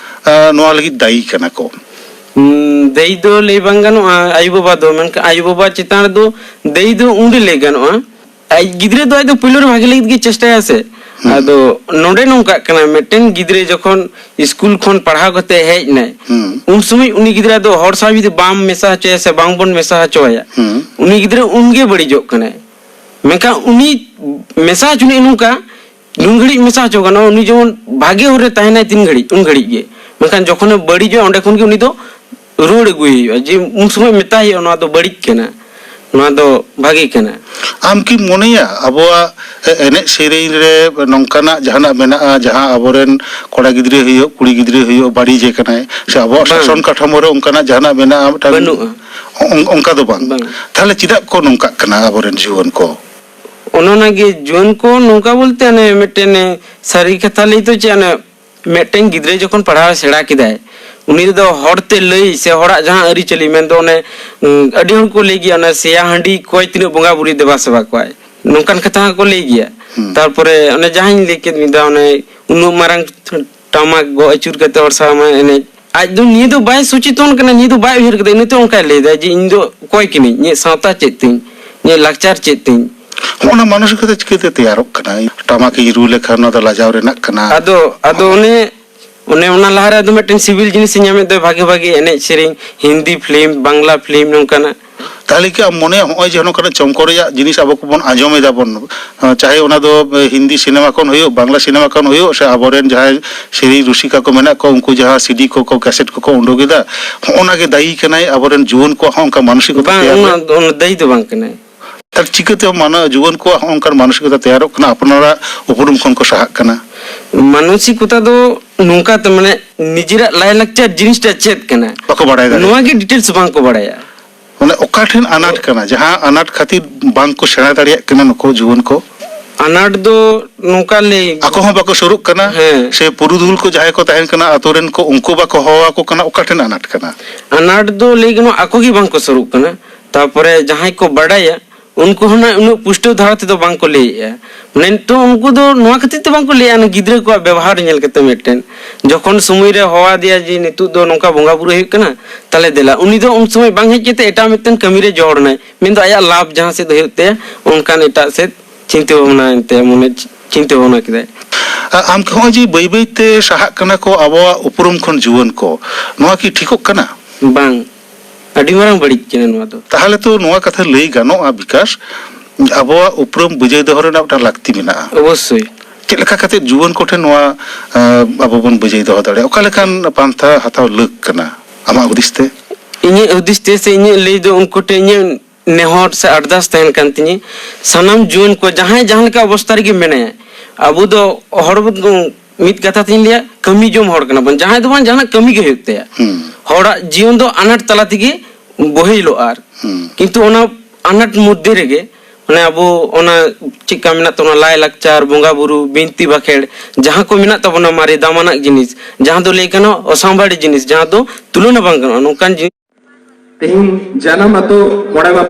ᱮᱸ, ᱱᱚᱣᱟ ᱞᱟᱹᱜᱤᱫ ᱫᱟᱭᱤ ᱠᱟᱱᱟ ᱠᱚ? ᱩᱸ, ᱫᱟᱹᱭ ᱫᱚ ᱞᱟᱹᱭ ᱵᱟᱝ ᱜᱟᱱᱚᱜᱼᱟ, ᱟᱭᱳᱼᱵᱟᱵᱟ ᱫᱚ, ᱢᱮᱱᱠᱷᱟᱱ ᱟᱭᱳᱼᱵᱟᱵᱟ ᱪᱮᱛᱟᱱ ᱨᱮᱫᱚ ᱫᱟᱹᱭ ᱫᱚ ᱩᱱᱨᱮ ᱞᱟᱹᱭ ᱜᱟᱱᱚᱜᱼᱟ᱾ ᱟᱡ ᱜᱤᱫᱽᱨᱟᱹ ᱫᱚ ᱟᱡ ᱫᱚ ᱯᱳᱭᱞᱳ ᱨᱮ ᱵᱷᱟᱜᱮ ᱞᱟᱹᱜᱤᱫ ᱜᱮ ᱪᱮᱥᱴᱟᱭᱟ ᱥᱮ᱾ ᱦᱩᱸ᱾ ᱟᱫᱚ ᱱᱚᱰᱮ ᱱᱚᱝᱠᱟᱜ ᱠᱟᱱᱟ, ᱢᱤᱫᱴᱮᱱ ᱜᱤᱫᱽᱨᱟᱹ ᱡᱚᱠᱷᱚᱱ ᱥᱠᱩᱞ ᱠᱷᱚᱱ ᱯᱟᱲᱦᱟᱣ ᱠᱟᱛᱮ ᱦᱮᱡ ᱮᱱᱟᱭ, ᱦᱩᱸ᱾ ᱩᱱ ᱥᱚᱢᱚᱭ ᱩᱱᱤ ᱜᱤᱫᱽᱨᱟᱹ ᱫᱚ ᱦᱚᱲ ᱥᱟᱶ ᱡᱩᱫᱤ ᱵᱟᱢ ᱢᱮᱥᱟ ᱦᱚᱪᱚᱭᱟ ᱥᱮ ᱵᱟᱝ ᱵᱚᱱ ᱢᱮᱥᱟ ᱦᱚᱪᱚᱣᱟᱭᱟ, ᱦᱩᱸ᱾ ᱩᱱᱤ ᱜᱤᱫᱽᱨᱟᱹ ᱩᱱᱜᱮ ᱵᱟᱹᱲᱤᱡᱚᱜ ᱠᱟᱱᱟᱭ᱾ ᱢᱮᱱᱠᱷᱟᱱ ᱩᱱᱤ ᱢᱮᱥᱟ ᱦᱚᱪᱚᱱᱤᱡ ᱱᱚᱝᱠᱟ, ᱱᱩᱱ ᱜᱷᱟᱹᱲᱤᱡ ᱢᱮᱥᱟ ᱦᱚᱪᱚ ᱜᱟᱱᱚᱜᱼᱟ, ᱩᱱᱤ ᱡᱮᱢᱚᱱ ᱵᱷᱟᱜᱮ ᱦᱚᱨ ᱨᱮ ᱛᱟᱦᱮᱱᱟᱭ ᱛᱤᱱ ᱜᱷᱟᱹᱲᱤᱡ, ᱩᱱ ᱜᱷᱟᱹᱲᱤᱡ ᱜᱮ᱾ ᱢᱮᱱᱠᱷᱟᱱ ᱡᱚᱠᱷᱚᱱᱮ ᱵᱟᱹᱲᱤᱡᱚᱜᱼᱟ, ᱚᱸᱰᱮ ᱠᱷᱚᱱ ᱜᱮ ᱩᱱᱤ ᱫᱚ ᱨᱩᱣᱟᱹᱲ ᱟᱹᱜᱩᱭ ᱦᱩᱭᱩᱜᱼᱟ, ᱡᱮ ᱩᱱ ᱥᱚᱢᱚᱭ ᱢᱮᱛᱟᱭ ᱦᱩᱭᱩᱜᱼᱟ, "ᱱᱚᱣᱟ ᱫᱚ ᱵᱟᱹᱲᱤᱡ ᱠᱟᱱᱟ, ᱱᱚᱣᱟ ᱫᱚ ᱵᱷᱟᱜᱮ ᱠᱟᱱᱟ᱾" ᱟᱢ ᱠᱤᱢ ᱢᱚᱱᱮᱭᱟ ᱟᱵᱚᱣᱟᱜ ᱮ-, ᱮᱱᱮᱡ ᱥᱮᱨᱮᱧ ᱨᱮ ᱱᱚᱝᱠᱟᱱᱟᱜ ᱡᱟᱦᱟᱱᱟᱜ ᱢᱮᱱᱟᱜᱼᱟ, ᱡᱟᱦᱟᱸ ᱟᱵᱚᱨᱮᱱ ᱠᱚᱲᱟ ᱜᱤᱫᱽᱨᱟᱹ ᱦᱩᱭᱩᱜ, ᱠᱩᱲᱤ ᱜᱤᱫᱽᱨᱟᱹ ᱦᱩᱭᱩᱜ, ᱵᱟᱹᱲᱤᱡᱮ ᱠᱟᱱᱟᱭ, ᱥᱮ ᱟᱵᱚᱣᱟᱜ ᱵᱟᱝ᱾ ᱥᱟᱥᱚᱱ ᱠᱟᱴᱷᱟᱢᱳ ᱨᱮ ᱚᱱᱠᱟᱱᱟᱜ ᱡᱟᱦᱟᱱᱟᱜ ᱢᱮᱱᱟᱜᱼᱟ ᱢᱤᱫᱴᱟᱝ? ᱵᱟᱹᱱᱩᱜᱼᱟ᱾ ᱚᱝ-, ᱚᱱᱠᱟ ᱫᱚ ᱵᱟᱝ᱾ ᱵᱟᱝ᱾ ᱛᱟᱦᱞᱮ ᱪᱮᱫᱟᱜ ᱠᱚ ᱱᱚᱝᱠᱟᱜ ᱠᱟᱱᱟ ᱟᱵᱚᱨᱮᱱ ᱡᱩᱣᱟᱹᱱ ᱠᱚ? ᱚᱱᱮ ᱚᱱᱟᱜᱮ ᱡᱩᱣᱟᱹᱱ ᱠᱚ ᱱᱚᱝᱠᱟ ᱵᱚᱞᱛᱮ, ᱚᱱᱮ ᱢᱤᱫᱴᱮᱱ, ᱮ, ᱥᱟᱹᱨᱤ ᱠᱟᱛᱷᱟ ᱞᱟᱹᱭ ᱛᱚ ᱪᱮᱫ, ᱚᱱᱮ ᱢᱤᱫᱴᱮᱱ ᱜᱤᱫᱽᱨᱟᱹ ᱡᱚᱠᱷᱚᱱ ᱯᱟᱲᱦᱟᱣ ᱥᱮᱬᱟ ᱠᱮᱫᱟᱭ, ᱩᱱᱤ ᱫᱚ ᱦᱚᱲᱛᱮ ᱞᱟᱹᱭ ᱥᱮ ᱦᱚᱲᱟᱜ ᱡᱟᱦᱟᱸ ᱟᱹᱨᱤᱪᱟᱹᱞᱤ, ᱢᱮᱱᱫᱚ ᱚᱱᱮ, ᱩᱸ, ᱟᱹᱰᱤ ᱦᱚᱲ ᱠᱚ ᱞᱟᱹᱭ ᱜᱮᱭᱟ, ᱚᱱᱮ ᱥᱮᱭᱟ ᱦᱟᱺᱰᱤ ᱠᱚᱭ ᱛᱤᱱᱟᱹᱜ ᱵᱚᱸᱜᱟ ᱵᱩᱨᱩᱭ ᱫᱮᱵᱟ ᱥᱮᱵᱟ ᱠᱚᱣᱟᱭ, ᱱᱚᱝᱠᱟᱱ ᱠᱟᱛᱷᱟ ᱦᱚᱸᱠᱚ ᱞᱟᱹᱭ ᱜᱮᱭᱟ᱾ ᱦᱩᱸ᱾ ᱛᱟᱨᱯᱚᱨᱮ ᱚᱱᱮ ᱡᱟᱦᱟᱸᱧ ᱞᱟᱹᱭ ᱠᱮᱫ ᱢᱤᱫ ᱫᱷᱟᱣ, ᱚᱱᱮ ᱩᱱᱟᱹᱜ ᱢᱟᱨᱟᱝ ᱴᱟᱢᱟᱠ ᱜᱚᱜ ᱟᱹᱪᱩᱨ ᱠᱟᱛᱮ ᱦᱚᱲ ᱥᱟᱶ ᱢᱟ ᱮᱱᱮᱡ, ᱟᱡ ᱫᱚ ᱱᱤᱭᱟᱹ ᱫᱚ ᱵᱟᱭ ᱥᱚᱪᱮᱛᱚᱱ ᱠᱟᱱᱟ, ᱱᱤᱭᱟᱹ ᱫᱚ ᱵᱟᱭ ᱩᱭᱦᱟᱹᱨ ᱠᱟᱫᱟ, ᱤᱱᱟᱹᱛᱮ ᱚᱱᱠᱟᱭ ᱞᱟᱹᱭ ᱫᱟ ᱡᱮ, "ᱤᱧ ᱫᱚ ᱚᱠᱚᱭ ᱠᱟᱹᱱᱟᱹᱧ, ᱤᱧᱟᱹᱜ ᱥᱟᱶᱛᱟ ᱪᱮᱫ ᱛᱤᱧ, ᱤᱧᱟᱹᱜ ᱞᱟᱠᱪᱟᱨ ᱪᱮᱫ ᱛᱤᱧ?" ᱦᱚᱸᱜᱼᱚ ᱱᱟ ᱢᱟᱱᱚᱥᱤᱠᱚᱛᱟ ᱪᱤᱠᱟᱹᱛᱮ ᱛᱮᱭᱟᱨᱚᱜ ᱠᱟᱱᱟ? ᱴᱟᱢᱟᱠ ᱤᱧ ᱨᱩ ᱞᱮᱠᱷᱟᱱ ᱱᱚᱣᱟ ᱫᱚ ᱞᱟᱡᱟᱣ ᱨᱮᱱᱟᱜ ᱠᱟᱱᱟ᱾ ᱟᱫᱚ, ᱟᱫᱚ ᱚᱱᱮ, ᱚᱱᱮ ᱚᱱᱟ ᱞᱟᱦᱟᱨᱮ ᱟᱫᱚ ᱢᱤᱫᱴᱮᱱ ᱥᱤᱵᱤᱞ ᱡᱤᱱᱤᱥᱮ ᱧᱟᱢᱮᱫ ᱫᱚ, ᱵᱷᱟᱜᱮ ᱵᱷᱟᱜᱮ ᱮᱱᱮᱡ ᱥᱮᱨᱮᱧ, ᱦᱤᱱᱫᱤ ᱯᱷᱤᱞᱢ, ᱵᱟᱝᱞᱟ ᱯᱷᱤᱞᱢ, ᱱᱚᱝᱠᱟᱱᱟᱜ᱾ ᱛᱟᱦᱞᱮ ᱠᱤ ᱟᱢ ᱢᱚᱱᱮᱭᱟ ᱦᱚᱸᱜᱼᱚᱭ ᱡᱮ ᱱᱚᱝᱠᱟᱱᱟᱜ ᱪᱚᱢᱠᱚ ᱨᱮᱭᱟᱜ ᱡᱤᱱᱤᱥ ᱟᱵᱚ ᱠᱚᱵᱚᱱ ᱟᱸᱡᱚᱢ ᱮᱫᱟ ᱵᱚᱱ, ᱪᱟᱦᱮ ᱚᱱᱟ ᱫᱚ ᱦᱤᱱᱫᱤ ᱥᱤᱱᱮᱢᱟ ᱠᱷᱚᱱ ᱦᱩᱭᱩᱜ, ᱵᱟᱝᱞᱟ ᱥᱤᱱᱮᱢᱟ ᱠᱷᱚᱱ ᱦᱩᱭᱩᱜ, ᱥᱮ ᱟᱵᱚᱨᱮᱱ ᱡᱟᱦᱟᱸᱭ ᱥᱮᱨᱮᱧ ᱨᱩᱥᱤᱠᱟ ᱠᱚ ᱢᱮᱱᱟᱜ ᱠᱚᱣᱟ, ᱩᱱᱠᱩ ᱡᱟᱦᱟᱸ ᱥᱤᱰᱤ ᱠᱚ, ᱠᱚ ᱠᱮᱥᱮᱴ ᱠᱚᱠᱚ ᱩᱰᱩᱠ ᱮᱫᱟ, ᱦᱚᱸᱜᱼᱚ ᱱᱟ ᱜᱮ ᱫᱟᱭᱤ ᱠᱟᱱᱟᱭ ᱟᱵᱚᱨᱮᱱ ᱡᱩᱣᱟᱹᱱ ᱠᱚᱣᱟᱜ ᱦᱚᱸ ᱚᱱᱠᱟ ᱢᱟᱱᱚᱥᱤᱠᱚᱛᱟ ᱵᱟᱝ, ᱛᱮᱭᱟᱨ ᱨᱮ? ᱚᱱᱟ ᱫᱚ, ᱚᱱᱟ ᱫᱟᱹᱭᱤ ᱫᱚ ᱵᱟᱝ ᱠᱟᱱᱟᱭ᱾ ᱛᱟᱦᱞᱮ ᱪᱤᱠᱟᱹᱛᱮ ᱢᱟᱱᱚ-, ᱡᱩᱣᱟᱹᱱ ᱠᱚᱣᱟᱜ ᱦᱚᱸ ᱚᱱᱠᱟᱱ ᱢᱟᱱᱚᱥᱤᱠᱚᱛᱟ ᱛᱮᱭᱟᱨᱚᱜ ᱠᱟᱱᱟ, ᱟᱯᱱᱟᱨᱟᱜ ᱩᱯᱨᱩᱢ ᱠᱷᱚᱱ ᱠᱚ ᱥᱟᱦᱟᱜ ᱠᱟᱱᱟ? ᱢᱟᱱᱚᱥᱤᱠᱚᱛᱟ ᱫᱚ ᱱᱚᱝᱠᱟ ᱛᱮ, ᱢᱟᱱᱮ, ᱱᱤᱡᱮᱨᱟᱜ ᱞᱟᱭᱼᱞᱟᱠᱪᱟᱨ ᱡᱤᱱᱤᱥᱴᱟ ᱪᱮᱫ ᱠᱟᱱᱟ, ᱵᱟᱠᱚ ᱵᱟᱲᱟᱭ ᱫᱟᱲᱮᱭᱟᱜᱼᱟ᱾ ᱱᱚᱣᱟ ᱜᱮ ᱰᱤᱴᱮᱞᱥ ᱵᱟᱝ ᱠᱚ ᱵᱟᱲᱟᱭᱟ᱾ ᱢᱟᱱᱮ, ᱚᱠᱟ ᱴᱷᱮᱱ ᱟᱱᱟᱴ ᱠᱟᱱᱟ, ᱡᱟᱦᱟᱸ ᱟᱱᱟᱴ ᱠᱷᱟᱹᱛᱤᱨ ᱵᱟᱝ ᱠᱚ ᱥᱮᱬᱟ ᱫᱟᱲᱮᱭᱟᱜ ᱠᱟᱱᱟ ᱱᱩᱠᱩ ᱡᱩᱣᱟᱹᱱ ᱠᱚ? ᱟᱱᱟᱴ ᱫᱚ ᱱᱚᱝᱠᱟ ᱞᱟᱹᱭ ᱟᱠᱚ ᱦᱚᱸ ᱵᱟᱠᱚ ᱥᱩᱨᱩᱜ ᱠᱟᱱᱟ, ᱦᱮᱸ᱾ ᱥᱮ ᱯᱩᱨᱩᱫᱷᱩᱞ ᱠᱚ ᱡᱟᱦᱟᱸᱭ ᱠᱚ ᱛᱟᱦᱮᱱ ᱠᱟᱱᱟ ᱟᱛᱳ ᱨᱮᱱ ᱠᱚ, ᱩᱱᱠᱩ ᱵᱟᱠᱚ ᱦᱚᱦᱚ ᱟᱠᱚ ᱠᱟᱱᱟ, ᱚᱠᱟ ᱴᱷᱮᱱ ᱟᱱᱟᱴ ᱠᱟᱱᱟ? ᱟᱱᱟᱴ ᱫᱚ ᱞᱟᱹᱭ ᱜᱟᱱᱚᱜᱼᱟ, ᱟᱠᱚ ᱜᱮ ᱵᱟᱝ ᱠᱚ ᱥᱩᱨᱩᱜ ᱠᱟᱱᱟ᱾ ᱛᱟᱨᱯᱚᱨᱮ ᱡᱟᱦᱟᱸᱭ ᱠᱚ ᱵᱟᱰᱟᱭᱟ, ᱩᱱᱠᱩ ᱦᱚᱸ ᱱᱟᱜ ᱩᱱᱟᱹᱜ ᱯᱩᱥᱴᱟᱹᱣ ᱫᱷᱟᱨᱟ ᱛᱮᱫᱚ ᱵᱟᱝ ᱠᱚ ᱞᱟᱹᱭᱮᱜᱼᱟ᱾ ᱢᱟᱱᱮ, ᱱᱤᱛᱚᱜ ᱩᱱᱠᱩ ᱫᱚ ᱱᱚᱣᱟ ᱠᱷᱟᱹᱛᱤᱨ ᱛᱮ ᱵᱟᱝ ᱠᱚ ᱞᱟᱹᱭᱮᱜᱼᱟ, ᱚᱱᱟ ᱜᱤᱫᱽᱨᱟᱹ ᱠᱚᱣᱟᱜ ᱵᱮᱵᱚᱦᱟᱨ ᱧᱮᱞ ᱠᱟᱛᱮ ᱢᱤᱫᱴᱮᱱ᱾ ᱡᱚᱠᱷᱚᱱ ᱥᱚᱢᱚᱭ ᱨᱮ ᱦᱚᱦᱚ ᱟᱫᱮᱭᱟ ᱡᱮ, "ᱱᱤᱛᱚᱜ ᱫᱚ ᱱᱚᱝᱠᱟ ᱵᱚᱸᱜᱟ ᱵᱩᱨᱩ ᱦᱩᱭᱩᱜ ᱠᱟᱱᱟ, ᱛᱟᱦᱞᱮ ᱫᱮᱞᱟ", ᱩᱱᱤ ᱫᱚ ᱩᱱ ᱥᱚᱢᱚᱭ ᱵᱟᱝ ᱦᱮᱡ ᱠᱟᱛᱮ ᱮᱴᱟᱜ ᱢᱤᱫᱴᱮᱱ ᱠᱟᱹᱢᱤ ᱨᱮ ᱡᱚᱦᱚᱲ ᱮᱱᱟᱭ᱾ ᱢᱮᱱᱫᱚ ᱟᱭᱟᱜ ᱞᱟᱵᱷ ᱡᱟᱦᱟᱸ ᱥᱮᱫ ᱦᱩᱭᱩᱜ ᱛᱟᱭᱟ, ᱚᱱᱠᱟᱱ ᱮᱴᱟᱜ ᱥᱮᱫ ᱪᱤᱱᱛᱟᱹ ᱵᱷᱟᱵᱽᱱᱟ ᱮᱱᱛᱮ, ᱢᱚᱱᱮ ᱪᱤᱱᱛᱟᱹ ᱵᱷᱟᱵᱽᱱᱟ ᱠᱮᱫᱟᱭ᱾ ᱟ-, ᱟᱢ ᱦᱚᱸᱜᱼᱚᱭ ᱡᱮ ᱵᱟᱹᱭ ᱵᱟᱹᱭ ᱛᱮ ᱥᱟᱦᱟᱜ ᱠᱟᱱᱟ ᱠᱚ ᱟᱵᱚᱣᱟᱜ ᱩᱯᱨᱩᱢ ᱠᱷᱚᱱ ᱡᱩᱣᱟᱹᱱ ᱠᱚ, ᱱᱚᱣᱟ ᱠᱤ ᱴᱷᱤᱠᱚᱜ ᱠᱟᱱᱟ? ᱵᱟᱝ, ᱟᱹᱰᱤ ᱢᱟᱨᱟᱝ ᱵᱟᱹᱲᱤᱡ ᱠᱟᱱᱟ ᱱᱚᱣᱟ ᱫᱚ᱾ ᱛᱟᱦᱚᱞᱮ ᱛᱚ ᱱᱚᱣᱟ ᱠᱟᱛᱷᱟ ᱞᱟᱹᱭ ᱜᱟᱱᱚᱜᱼᱟ, ᱵᱤᱠᱟᱥ, ᱟᱵᱚᱣᱟᱜ ᱩᱯᱨᱩᱢ ᱵᱟᱹᱡᱟᱹᱭ ᱫᱚᱦᱚ ᱨᱮᱱᱟᱜ ᱢᱤᱫᱴᱟᱝ ᱞᱟᱹᱠᱛᱤ ᱢᱮᱱᱟᱜᱼᱟ᱾ ᱚᱵᱚᱥᱥᱳᱭ᱾ ᱪᱮᱫ ᱞᱮᱠᱟ ᱠᱟᱛᱮ ᱡᱩᱣᱟᱹᱱ ᱠᱚᱴᱷᱮᱱ ᱱᱚᱣᱟ, ᱟᱸ, ᱟᱵᱚ ᱵᱚᱱ ᱵᱟᱹᱡᱟᱹᱭ ᱫᱚᱦᱚ ᱫᱟᱲᱮᱭᱟᱜᱼᱟ? ᱚᱠᱟ ᱞᱮᱠᱟᱱ ᱯᱟᱱᱛᱷᱟ ᱦᱟᱛᱟᱣ ᱞᱟᱹᱠ ᱠᱟᱱᱟ ᱟᱢᱟᱜ ᱦᱩᱫᱤᱥ ᱛᱮ? ᱤᱧᱟᱹᱜ ᱦᱩᱫᱤᱥ ᱛᱮ ᱥᱮ ᱤᱧᱟᱹᱜ ᱞᱟᱹᱭ ᱫᱚ, ᱩᱱᱠᱩ ᱴᱷᱮᱱ ᱤᱧᱟᱹᱜ ᱱᱮᱦᱚᱨ ᱥᱮ ᱟᱨᱫᱟᱥ ᱛᱟᱦᱮᱱ ᱠᱟᱱ ᱛᱤᱧᱟᱹ, ᱥᱟᱱᱟᱢ ᱡᱩᱣᱟᱹᱱ ᱠᱚ ᱡᱟᱦᱟᱸᱭ ᱡᱟᱦᱟᱸ ᱞᱮᱠᱟ ᱚᱵᱚᱥᱛᱟ ᱨᱮᱜᱮ ᱢᱮᱱᱟᱭᱟ, ᱟᱵᱚ ᱫᱚ ᱦᱚᱲ ᱵᱚᱱ, ᱢᱤᱫ ᱠᱟᱛᱷᱟ ᱛᱤᱧ ᱞᱟᱹᱭᱟ, ᱠᱟᱹᱢᱤ ᱡᱚᱢ ᱦᱚᱲ ᱠᱟᱱᱟ ᱵᱚᱱ, ᱡᱟᱦᱟᱸᱭ ᱫᱚ ᱵᱟᱝ ᱡᱟᱦᱟᱱᱟᱜ ᱠᱟᱹᱢᱤ ᱜᱮ ᱦᱩᱭᱩᱜ ᱛᱟᱭᱟ᱾ ᱦᱩᱸ᱾ ᱦᱚᱲᱟᱜ ᱡᱤᱭᱚᱱ ᱫᱚ ᱟᱱᱟᱴ ᱛᱟᱞᱟ ᱛᱮᱜᱮ ᱵᱚᱦᱮᱞᱚᱜᱼᱟ᱾ ᱟᱨ ᱦᱩᱸ᱾ ᱠᱤᱱᱛᱩ ᱚᱱᱟ ᱟᱱᱟᱴ ᱢᱚᱫᱽᱫᱷᱮ ᱨᱮᱜᱮ, ᱢᱟᱱᱮ, ᱟᱵᱚ ᱚᱱᱟ ᱪᱮᱫᱠᱟ ᱢᱮᱱᱟᱜ ᱛᱟᱵᱚᱱᱟ, ᱞᱟᱭᱼᱞᱟᱠᱪᱟᱨ, ᱵᱚᱸᱜᱟ ᱵᱩᱨᱩ, ᱵᱤᱱᱛᱤ ᱵᱟᱠᱷᱮᱲ, ᱡᱟᱦᱟᱸ ᱠᱚ ᱢᱮᱱᱟᱜ ᱛᱟᱵᱚᱱᱟ ᱢᱟᱨᱮ ᱫᱟᱢᱟᱱᱟᱜ ᱡᱤᱱᱤᱥ, ᱡᱟᱦᱟᱸ ᱫᱚ ᱞᱟᱹᱭ ᱜᱟᱱᱚᱜᱼᱟ ᱚᱥᱟᱢᱵᱟᱲᱤ ᱡᱤᱱᱤᱥ, ᱡᱟᱦᱟᱸ ᱫᱚ ᱛᱩᱞᱚᱱᱟ ᱵᱟᱝ ᱜᱟᱱᱚᱜᱼᱟ, ᱱᱚᱝᱠᱟᱱ ᱡᱤᱱᱤᱥ᱾ ᱛᱮᱦᱮᱧ ᱡᱟᱱᱟᱢ ᱟᱛᱳ ᱢᱚᱬᱮ ᱢᱟᱯ-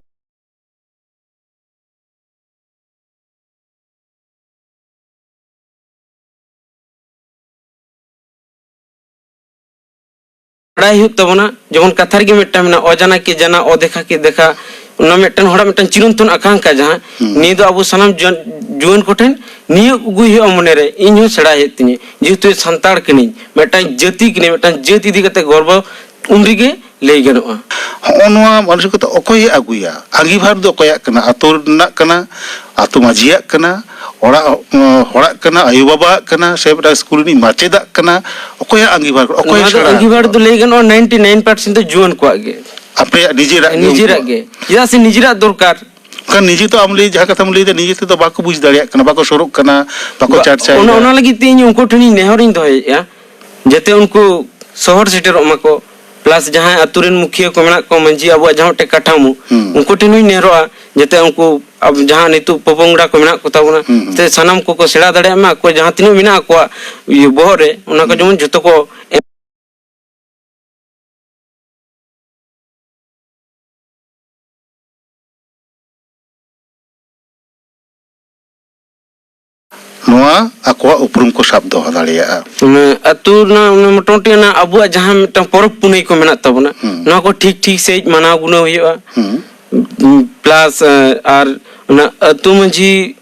ᱵᱟᱲᱟᱭ ᱦᱩᱭᱩᱜ ᱛᱟᱵᱚᱱᱟ᱾ ᱡᱮᱢᱚᱱ ᱠᱟᱛᱷᱟ ᱨᱮᱜᱮ ᱢᱤᱫᱴᱟᱝ ᱢᱮᱱᱟᱜᱼᱟ, "ᱚᱡᱟᱱᱟ ᱠᱮ ᱡᱟᱱᱟ, ᱚᱫᱮᱠᱷᱟ ᱠᱮ ᱫᱮᱠᱷᱟ", ᱚᱱᱟ ᱢᱤᱫᱴᱟᱝ ᱦᱚᱲᱟᱜ ᱢᱤᱫᱴᱟᱝ ᱪᱤᱨᱚᱱᱛᱚᱱ ᱟᱠᱟᱝᱠᱷᱟ ᱡᱟᱦᱟᱸ, ᱦᱩᱸ᱾ ᱱᱤᱭᱟᱹ ᱫᱚ ᱟᱵᱚ ᱥᱟᱱᱟᱢ ᱡᱩᱣᱟᱹᱱ, ᱡᱩᱣᱟᱹᱱ ᱠᱚᱴᱷᱮᱱ ᱱᱤᱭᱟᱹ ᱟᱹᱜᱩᱭ ᱦᱩᱭᱩᱜᱼᱟ ᱢᱚᱱᱮᱨᱮ, ᱤᱧ ᱦᱚᱸ ᱥᱮᱬᱟᱭ ᱦᱩᱭᱩᱜ ᱛᱤᱧᱟᱹ, ᱡᱮᱦᱮᱛᱩ ᱥᱟᱱᱛᱟᱲ ᱠᱟᱹᱱᱟᱹᱧ, ᱢᱤᱫᱴᱟᱝ ᱡᱟᱹᱛᱤ ᱠᱟᱹᱱᱟᱹᱧ, ᱢᱤᱫᱴᱟᱝ ᱡᱟᱹᱛ ᱤᱫᱤ ᱠᱟᱛᱮ ᱜᱚᱨᱵᱚ ᱩᱱ ᱨᱮᱜᱮ ᱞᱟᱹᱭ ᱜᱟᱱᱚᱜᱼᱟ᱾ ᱦᱚᱸᱜᱼᱚ ᱱᱚᱣᱟ ᱢᱟᱱᱚᱥᱤᱠᱚᱛᱟ ᱚᱠᱚᱭᱮ ᱟᱹᱜᱩᱭᱟ? ᱟᱸᱜᱤᱵᱷᱟᱨ ᱫᱚ ᱚᱠᱚᱭᱟᱜ ᱠᱟᱱᱟ? ᱟᱛᱳ ᱨᱮᱱᱟᱜ ᱠᱟᱱᱟ, ᱟᱛᱳ ᱢᱟᱹᱡᱷᱤᱭᱟᱜ ᱠᱟᱱᱟ, ᱚᱲᱟᱜ, ᱦᱚᱲᱟᱜ ᱠᱟᱱᱟ, ᱟᱭᱳᱼᱵᱟᱵᱟᱣᱟᱜ ᱠᱟᱱᱟ, ᱥᱮ ᱢᱤᱫᱴᱟᱝ ᱥᱠᱩᱞ ᱨᱤᱱᱤᱡ ᱢᱟᱪᱮᱫᱟᱜ ᱠᱟᱱᱟ? ᱚᱠᱚᱭᱟᱜ ᱟᱸᱜᱤᱵᱷᱟᱨ ᱠᱟᱱᱟ? ᱚᱠᱚᱭᱮ ᱱᱚᱣᱟ ᱫᱚ ᱥᱮᱬᱟ ᱟᱸᱜᱤᱵᱷᱟᱨ ᱟᱠᱚᱣᱟ? ᱫᱚ ᱞᱟᱹᱭ ᱜᱟᱱᱚᱜᱼᱟ, ninety nine percent ᱫᱚ ᱡᱩᱣᱟᱹᱱ ᱠᱚᱣᱟᱜ ᱜᱮ᱾ ᱟᱯᱮᱭᱟᱜ ᱱᱤᱡᱮᱨᱟᱜ ᱜᱮ ᱱᱤᱡᱮᱨᱟᱜ ᱩᱱᱠᱩ ᱜᱮ᱾ ᱪᱮᱫᱟᱜ ᱥᱮ ᱱᱤᱡᱮᱨᱟᱜ ᱫᱚᱨᱠᱟᱨ᱾ ᱠᱷᱟᱱ ᱱᱤᱡᱮ ᱛᱚ ᱟᱢ ᱞᱟᱹᱭ, ᱡᱟᱦᱟᱸ ᱠᱟᱛᱷᱟᱢ ᱞᱟᱹᱭᱫᱟ, ᱱᱤᱡᱮ ᱛᱮᱫᱚ ᱵᱟᱠᱚ ᱵᱩᱡᱽ ᱫᱟᱲᱮᱭᱟᱜ ᱠᱟᱱᱟ, ᱵᱟᱠᱚ ᱥᱩᱨᱩᱜ ᱠᱟᱱᱟ, ᱵᱟᱠᱚ ᱵᱟ-, ᱪᱟᱨᱪᱟᱭᱮᱫᱟ᱾ ᱚᱱᱟ, ᱚᱱᱟ ᱞᱟᱹᱜᱤᱫ ᱛᱮ ᱤᱧ ᱩᱱᱠᱩ ᱴᱷᱮᱱᱤᱧ ᱱᱮᱦᱚᱨᱤᱧ ᱫᱚᱦᱚᱭᱮᱫᱼᱟ, ᱡᱟᱛᱮ ᱩᱱᱠᱩ ᱥᱚᱦᱚᱨ ᱥᱮᱴᱮᱨᱚᱜ ᱢᱟᱠᱚ, plus ᱡᱟᱦᱟᱸᱭ ᱟᱛᱳ ᱨᱮᱱ ᱢᱩᱠᱷᱤᱭᱟᱹ ᱠᱚ ᱢᱮᱱᱟᱜ ᱠᱚᱣᱟ, ᱢᱟᱹᱡᱷᱤ, ᱟᱵᱚᱣᱟᱜ ᱡᱟᱦᱟᱸ ᱢᱤᱫᱴᱮᱱ ᱠᱟᱴᱷᱟᱢᱳ, ᱦᱩᱸ᱾ ᱩᱱᱠᱩ ᱴᱷᱮᱱ ᱦᱚᱸᱧ ᱱᱮᱦᱚᱨᱚᱜᱼᱟ, ᱡᱟᱛᱮ ᱩᱱᱠᱩ ᱟᱵᱚ ᱡᱟᱦᱟᱸ ᱱᱤᱛᱚᱜ ᱯᱚᱯᱚᱝᱲᱟ ᱠᱚ ᱢᱮᱱᱟᱜ ᱠᱚ ᱛᱟᱵᱚᱱᱟ, ᱦᱩᱸ, ᱦᱩᱸ᱾ ᱥᱮ ᱥᱟᱱᱟᱢ ᱠᱚᱠᱚ ᱥᱮᱬᱟ ᱫᱟᱲᱮᱭᱟᱜ ᱢᱟ, ᱟᱠᱚ ᱡᱟᱦᱟᱸ ᱛᱤᱱᱟᱹᱜ ᱢᱮᱱᱟᱜ ᱟᱠᱚᱣᱟᱜ ᱤᱭᱟᱹ ᱵᱚᱦᱚᱜ ᱨᱮ, ᱚᱱᱟ ᱠᱚ ᱦᱩᱸ᱾ ᱡᱮᱢᱚᱱ ᱡᱷᱚᱛᱚ ᱠᱚ ᱱᱚᱣᱟ ᱟᱠᱚᱣᱟᱜ ᱩᱯᱨᱩᱢ ᱠᱚ ᱥᱟᱵ ᱫᱚᱦᱚ ᱫᱟᱲᱮᱭᱟᱜᱼᱟ᱾ ᱚᱱᱟ ᱟᱹᱛᱩ ᱨᱮᱱᱟᱜ ᱚᱱᱟ ᱢᱚᱴᱟᱢᱩᱴᱤ ᱚᱱᱟ ᱟᱵᱚᱣᱟᱜ ᱡᱟᱦᱟᱸ ᱢᱤᱫᱴᱟᱝ ᱯᱚᱨᱚᱵᱽ ᱯᱩᱱᱟᱹᱭ ᱠᱚ ᱢᱮᱱᱟᱜ ᱛᱟᱵᱚᱱᱟ, ᱦᱩᱸ᱾ ᱱᱚᱣᱟ ᱠᱚ ᱴᱷᱤᱠ ᱴᱷᱤᱠ ᱥᱟᱺᱦᱤᱡ ᱢᱟᱱᱟᱣ ᱜᱩᱱᱟᱹᱣ ᱦᱩᱭᱩᱜᱼᱟ᱾ ᱦᱩᱸ᱾ ᱯᱞᱟᱥ ᱟᱨ ᱚᱱᱟ ᱟᱹᱛᱩ ᱢᱟᱺᱡᱷᱤ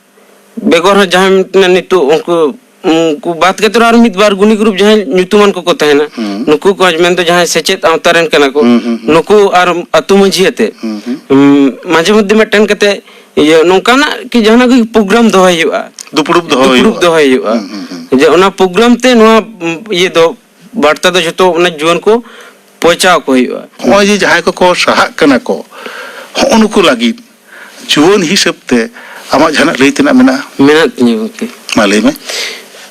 ᱵᱮᱜᱚᱨ ᱦᱚᱸ ᱡᱟᱦᱟᱸ ᱢᱤᱫᱴᱮᱱ ᱱᱤᱛᱚᱜ ᱩᱱᱠᱩ ᱩᱱᱠᱩ ᱵᱟᱫ ᱠᱟᱛᱮ ᱟᱨ ᱢᱤᱫ ᱵᱟᱨ ᱜᱩᱱᱤ ᱜᱨᱩᱯ ᱡᱟᱦᱟᱸᱭ ᱧᱩᱛᱩᱢᱟᱱ ᱠᱚᱠᱚ ᱛᱟᱦᱮᱱᱟ, ᱦᱩᱸ᱾ ᱱᱩᱠᱩ ᱠᱚ ᱢᱮᱱᱫᱚ ᱡᱟᱦᱟᱸᱭ ᱥᱮᱪᱮᱫ ᱟᱣᱛᱟ ᱨᱮᱱ ᱠᱟᱱᱟ ᱠᱚ, ᱦᱩᱸ, ᱦᱩᱸ, ᱦᱩᱸ᱾ ᱱᱩᱠᱩ ᱟᱨ ᱟᱹᱛᱩ ᱢᱟᱺᱡᱷᱤ ᱟᱛᱮ ᱦᱩᱸ, ᱦᱩᱸ᱾ ᱩᱢ, ᱢᱟᱡᱷᱮ ᱢᱚᱫᱽᱫᱷᱮ ᱢᱤᱫᱴᱮᱱ ᱠᱟᱛᱮ ᱤᱭᱟᱹ ᱱᱚᱝᱠᱟᱱᱟᱜ ᱠᱤ ᱡᱟᱦᱟᱱᱟᱜ ᱜᱮ ᱯᱨᱳᱜᱨᱟᱢ ᱫᱚᱦᱚᱭ ᱦᱩᱭᱩᱜᱼᱟ᱾ ᱫᱩᱯᱲᱩᱵ ᱫᱚᱦᱚ ᱫᱩᱯᱲᱩᱵ ᱦᱩᱭᱩᱜᱼᱟ᱾ ᱫᱚᱦᱚᱭ ᱦᱩᱭᱩᱜᱼᱟ᱾ ᱦᱩᱸ, ᱦᱩᱸ, ᱦᱩᱸ᱾ ᱡᱮ ᱚᱱᱟ ᱯᱨᱳᱜᱨᱟᱢ ᱛᱮ ᱱᱚᱣᱟ ᱩᱢ, ᱤᱭᱟᱹ ᱫᱚ ᱵᱟᱨᱛᱟ ᱫᱚ ᱡᱷᱚᱛᱚ ᱚᱱᱟ ᱡᱩᱣᱟᱹᱱ ᱠᱚ ᱯᱳᱸᱪᱷᱟᱣ ᱠᱚ ᱦᱩᱭᱩᱜᱼᱟ᱾ ᱱᱚᱜᱼᱚᱭ ᱡᱮ ᱡᱟᱦᱟᱸᱭ ᱠᱚᱠᱚ ᱥᱟᱦᱟᱜ ᱠᱟᱱᱟ ᱠᱚ, ᱦᱚᱸᱜᱼᱚ ᱱᱩᱠᱩ ᱞᱟᱹᱜᱤᱫ ᱡᱩᱣᱟᱹᱱ ᱦᱤᱥᱟᱹᱵ ᱛᱮ ᱟᱢᱟᱜ ᱡᱟᱦᱟᱱᱟᱜ ᱞᱟᱹᱭ ᱛᱮᱱᱟᱜ ᱢᱮᱱᱟᱜᱼᱟ? ᱢᱮᱱᱟᱜ ᱛᱤᱧᱟᱹ ᱜᱚᱢᱠᱮ᱾ ᱢᱟ ᱞᱟᱹᱭ ᱢᱮ᱾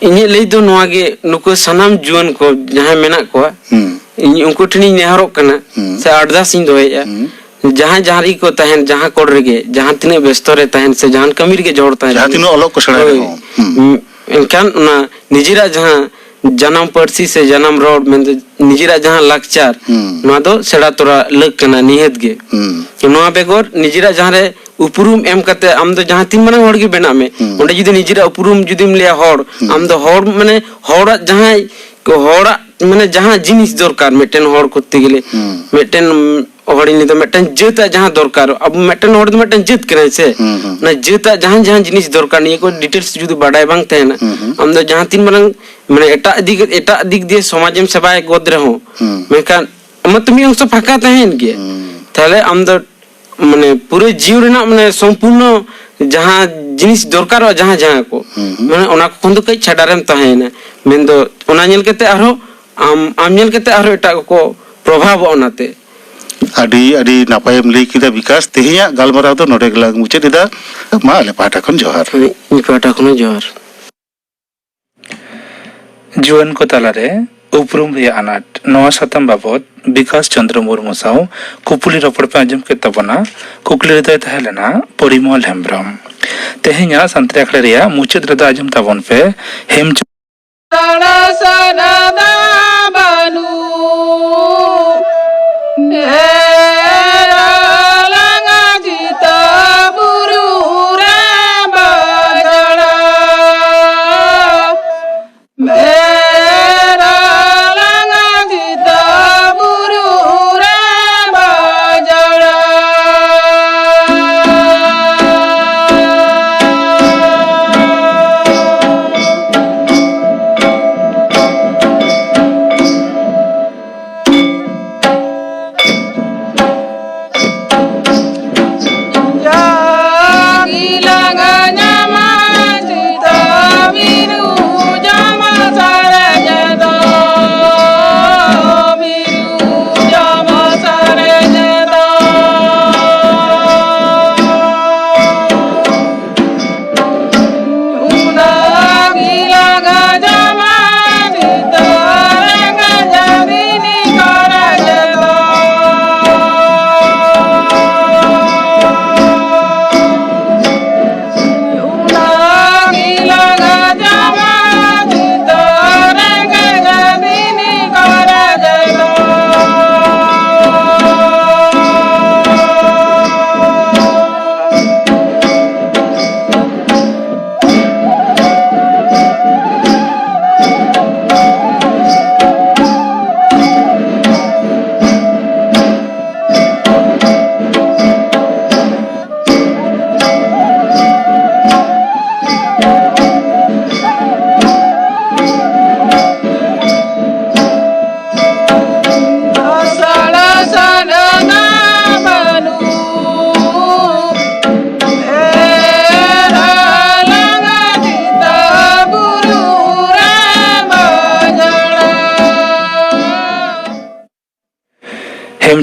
ᱤᱧᱟᱹᱜ ᱞᱟᱹᱭ ᱫᱚ ᱱᱚᱣᱟ ᱜᱮ, ᱱᱩᱠᱩ ᱥᱟᱱᱟᱢ ᱡᱩᱣᱟᱹᱱ ᱠᱚ ᱡᱟᱦᱟᱸᱭ ᱢᱮᱱᱟᱜ ᱠᱚᱣᱟ, ᱦᱩᱸ᱾ ᱤᱧ ᱩᱱᱠᱩ ᱴᱷᱮᱱᱤᱧ ᱱᱮᱦᱚᱨᱚᱜ ᱠᱟᱱᱟ ᱦᱩᱸ᱾ ᱥᱮ ᱟᱨᱫᱟᱥ ᱤᱧ ᱫᱚᱦᱚᱭᱮᱫᱼᱟ, ᱦᱩᱸ᱾ ᱡᱟᱦᱟᱸᱭ ᱡᱟᱦᱟᱸ ᱨᱮᱜᱮ ᱠᱚ ᱛᱟᱦᱮᱱ, ᱡᱟᱦᱟᱸ ᱠᱚᱲ ᱨᱮᱜᱮ, ᱡᱟᱦᱟᱸ ᱛᱤᱱᱟᱹᱜ ᱵᱮᱥᱛᱚ ᱨᱮ ᱛᱟᱦᱮᱱ ᱥᱮ ᱡᱟᱦᱟᱸ ᱠᱟᱹᱢᱤ ᱨᱮᱜᱮ ᱡᱚᱦᱚᱲ ᱛᱟᱦᱮᱱ, ᱡᱟᱦᱟᱸ ᱛᱤᱱᱟᱹᱜ ᱚᱞᱚᱜ ᱠᱚ ᱥᱮᱬᱟᱭ ᱦᱳᱭ᱾ ᱨᱮᱦᱚᱸ᱾ ᱦᱩᱸ᱾ ᱩᱸ, ᱮᱱᱠᱷᱟᱱ ᱚᱱᱟ ᱱᱤᱡᱮᱨᱟᱜ ᱡᱟᱦᱟᱸ ᱡᱟᱱᱟᱢ ᱯᱟᱹᱨᱥᱤ ᱥᱮ ᱡᱟᱱᱟᱢ ᱨᱚᱲ ᱢᱮᱱᱫᱚ ᱱᱤᱡᱮᱨᱟᱜ ᱡᱟᱦᱟᱸ ᱞᱟᱠᱪᱟᱨ, ᱦᱩᱸ᱾ ᱱᱚᱣᱟ ᱫᱚ ᱥᱮᱬᱟ ᱛᱚᱨᱟ ᱞᱟᱹᱠ ᱠᱟᱱᱟ ᱱᱤᱦᱟᱹᱛ ᱜᱮ᱾ ᱦᱩᱸ᱾ ᱱᱚᱣᱟ ᱵᱮᱜᱚᱨ ᱱᱤᱡᱮᱨᱟᱜ ᱡᱟᱦᱟᱸ ᱨᱮ ᱩᱯᱨᱩᱢ ᱮᱢ ᱠᱟᱛᱮ ᱟᱢ ᱫᱚ ᱡᱟᱦᱟᱸ ᱛᱤᱱ ᱢᱟᱨᱟᱝ ᱦᱚᱲ ᱜᱮ ᱵᱮᱱᱟᱜ ᱢᱮ, ᱦᱩᱸ᱾ ᱚᱸᱰᱮ ᱡᱩᱫᱤ ᱱᱤᱡᱮᱨᱟᱜ ᱩᱯᱨᱩᱢ ᱡᱩᱫᱤᱢ ᱞᱟᱹᱭᱟ ᱦᱚᱲ, ᱦᱩᱸ᱾ ᱟᱢ ᱫᱚ ᱦᱚᱲ ᱢᱟᱱᱮ ᱦᱚᱲᱟᱜ ᱡᱟᱦᱟᱸᱭ ᱦᱚᱲᱟᱜ ᱢᱟᱱᱮ ᱡᱟᱦᱟᱸ ᱡᱤᱱᱤᱥ ᱫᱚᱨᱠᱟᱨ ᱢᱤᱫᱴᱮᱱ ᱦᱚᱲ ᱠᱚᱨᱛᱮ ᱜᱮᱞᱮ, ᱦᱩᱸ᱾ ᱢᱤᱫᱴᱮᱱ ᱦᱚᱲᱤᱧ ᱞᱟᱹᱭᱫᱟ ᱢᱤᱫᱴᱮᱱ ᱡᱟᱹᱛᱟᱜ ᱡᱟᱦᱟᱸ ᱫᱚᱨᱠᱟᱨ, ᱟᱵᱚ ᱢᱤᱫᱴᱮᱱ ᱦᱚᱲ ᱫᱚ ᱢᱤᱫᱴᱮᱱ ᱡᱟᱹᱛ ᱠᱟᱱᱟᱭ ᱥᱮ, ᱦᱩᱸ, ᱦᱩᱸ᱾ ᱚᱱᱟ ᱡᱟᱹᱛᱟᱜ ᱡᱟᱦᱟᱸ ᱡᱟᱦᱟᱸ ᱡᱤᱱᱤᱥ ᱫᱚᱨᱠᱟᱨ ᱱᱤᱭᱟᱹ ᱠᱚ ᱰᱤᱴᱮᱞᱥ ᱡᱩᱫᱤ ᱵᱟᱰᱟᱭ ᱵᱟᱝ ᱛᱟᱦᱮᱱᱟ, ᱦᱩᱸ, ᱦᱩᱸ᱾ ᱟᱢ ᱫᱚ ᱡᱟᱦᱟᱸ ᱛᱤᱱ ᱢᱟᱨᱟᱝ ᱢᱟᱱᱮ ᱮᱴᱟᱜ ᱫᱤᱠ ᱮᱴᱟᱜ ᱫᱤᱠ ᱫᱤᱭᱮ ᱥᱚᱢᱟᱡᱽ ᱮᱢ ᱥᱮᱵᱟᱭ ᱜᱚᱫ ᱨᱮᱦᱚᱸ, ᱦᱩᱸ᱾ ᱢᱮᱱᱠᱷᱟᱱ ᱟᱢᱟᱜ ᱛᱚ ᱢᱤᱫ ᱚᱝᱥᱚ ᱯᱷᱟᱸᱠᱟ ᱛᱟᱦᱮᱸᱭᱮᱱ ᱜᱮᱭᱟ᱾ ᱦᱩᱸ᱾ ᱛᱟᱦᱞᱮ ᱟᱢ ᱫᱚ ᱢᱟᱱᱮ ᱯᱩᱨᱟᱹ ᱡᱤᱭᱚᱱ ᱨᱮᱱᱟᱜ ᱢᱟᱱᱮ ᱥᱚᱢᱯᱩᱨᱱᱚ ᱡᱟᱦᱟᱸ ᱡᱤᱱᱤᱥ ᱫᱚᱨᱠᱟᱨᱚᱜᱼᱟ, ᱡᱟᱦᱟᱸ ᱡᱟᱦᱟᱸ ᱠᱚ, ᱦᱩᱸ, ᱦᱩᱸ᱾ ᱢᱟᱱᱮ ᱚᱱᱟ ᱠᱚ ᱠᱷᱚᱱ ᱫᱚ ᱠᱟᱹᱡ ᱪᱷᱟᱰᱟ ᱨᱮᱢ ᱛᱟᱦᱮᱸᱭᱮᱱᱟ᱾ ᱢᱮᱱᱫᱚ ᱚᱱᱟ ᱧᱮᱞ ᱠᱟᱛᱮ ᱟᱨᱦᱚᱸ ᱟᱢ ᱟᱢ ᱧᱮᱞ ᱠᱟᱛᱮ ᱟᱨᱦᱚᱸ ᱮᱴᱟᱜ ᱠᱚᱠᱚ ᱯᱨᱚᱵᱷᱟᱵᱚᱜᱼᱟ ᱚᱱᱟᱛᱮ᱾ ᱟᱹᱰᱤ ᱟᱹᱰᱤ ᱱᱟᱯᱟᱭᱮᱢ ᱞᱟᱹᱭ ᱠᱮᱫᱟ ᱵᱤᱠᱟᱥ᱾ ᱛᱮᱦᱮᱧᱟᱜ ᱜᱟᱞᱢᱟᱨᱟᱣ ᱫᱚ ᱱᱚᱰᱮ ᱜᱮᱞᱟᱝ ᱢᱩᱪᱟᱹᱫ ᱮᱫᱟ᱾ ᱢᱟ ᱟᱞᱮ ᱯᱟᱦᱴᱟ ᱠᱷᱚᱱ ᱡᱚᱦᱟᱨ᱾ ᱦᱳᱭ, ᱤᱧ ᱯᱟᱦᱴᱟ ᱠᱷᱚᱱ ᱦᱚᱸ ᱡᱚᱦᱟᱨ᱾ ᱡᱩᱣᱟᱹᱱ ᱠᱚ ᱛᱟᱞᱟᱨᱮ ᱩᱯᱨᱩᱢ ᱨᱮᱭᱟᱜ ᱟᱱᱟᱴ, ᱱᱚᱣᱟ ᱥᱟᱛᱟᱢ ᱵᱟᱵᱚᱛ ᱵᱤᱠᱟᱥ ᱪᱚᱱᱫᱨᱚ ᱢᱩᱨᱢᱩ ᱥᱟᱶ ᱠᱩᱯᱩᱞᱤ ᱨᱚᱯᱚᱲ ᱯᱮ ᱟᱸᱡᱚᱢ ᱠᱮᱫ ᱛᱟᱵᱚᱱᱟ᱾ ᱠᱩᱠᱞᱤ ᱨᱮᱫᱚᱭ ᱛᱟᱦᱮᱸ ᱞᱮᱱᱟ ᱯᱚᱨᱤᱢᱚᱞ ᱦᱮᱢᱵᱽᱨᱚᱢ᱾ ᱛᱮᱦᱮᱧᱟᱜ ᱥᱟᱱᱛᱟᱲᱤ ᱟᱠᱷᱲᱟ ᱨᱮᱭᱟᱜ ᱢᱩᱪᱟᱹᱫ ᱨᱮᱫᱚ ᱟᱸᱡᱚᱢ ᱛᱟᱵᱚᱱ ᱯᱮ ᱦᱮᱢ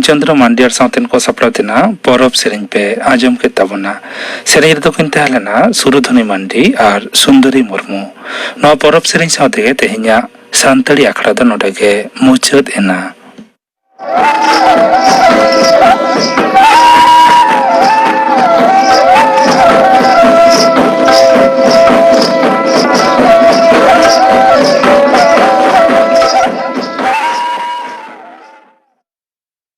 ᱪᱚᱱᱫᱨᱚ ᱢᱟᱱᱰᱤᱭᱟᱨ ᱥᱟᱶᱛᱮᱱ ᱠᱚ ᱥᱟᱯᱲᱟᱣ ᱛᱮᱱᱟᱜ ᱯᱚᱨᱚᱵᱽ ᱥᱮᱨᱮᱧ ᱯᱮ ᱟᱸᱡᱚᱢ ᱠᱮᱫ ᱛᱟᱵᱚᱱᱟ᱾ ᱥᱮᱨᱮᱧ ᱨᱮᱫᱚ ᱠᱤᱱ ᱛᱟᱦᱮᱸ ᱞᱮᱱᱟ ᱥᱩᱨᱩᱫᱷᱚᱱᱤ ᱢᱟᱱᱰᱤ ᱟᱨ ᱥᱩᱱᱫᱚᱨᱤ ᱢᱩᱨᱢᱩ᱾ ᱱᱚᱣᱟ ᱯᱚᱨᱚᱵᱽ ᱥᱮᱨᱮᱧ ᱥᱟᱶ ᱛᱮᱜᱮ ᱛᱮᱦᱮᱧᱟᱜ ᱥᱟᱱᱛᱟᱲᱤ ᱟᱠᱷᱲᱟ ᱫᱚ ᱱᱚᱰᱮ ᱜᱮ ᱢᱩᱪᱟᱹᱫ ᱮᱱᱟ᱾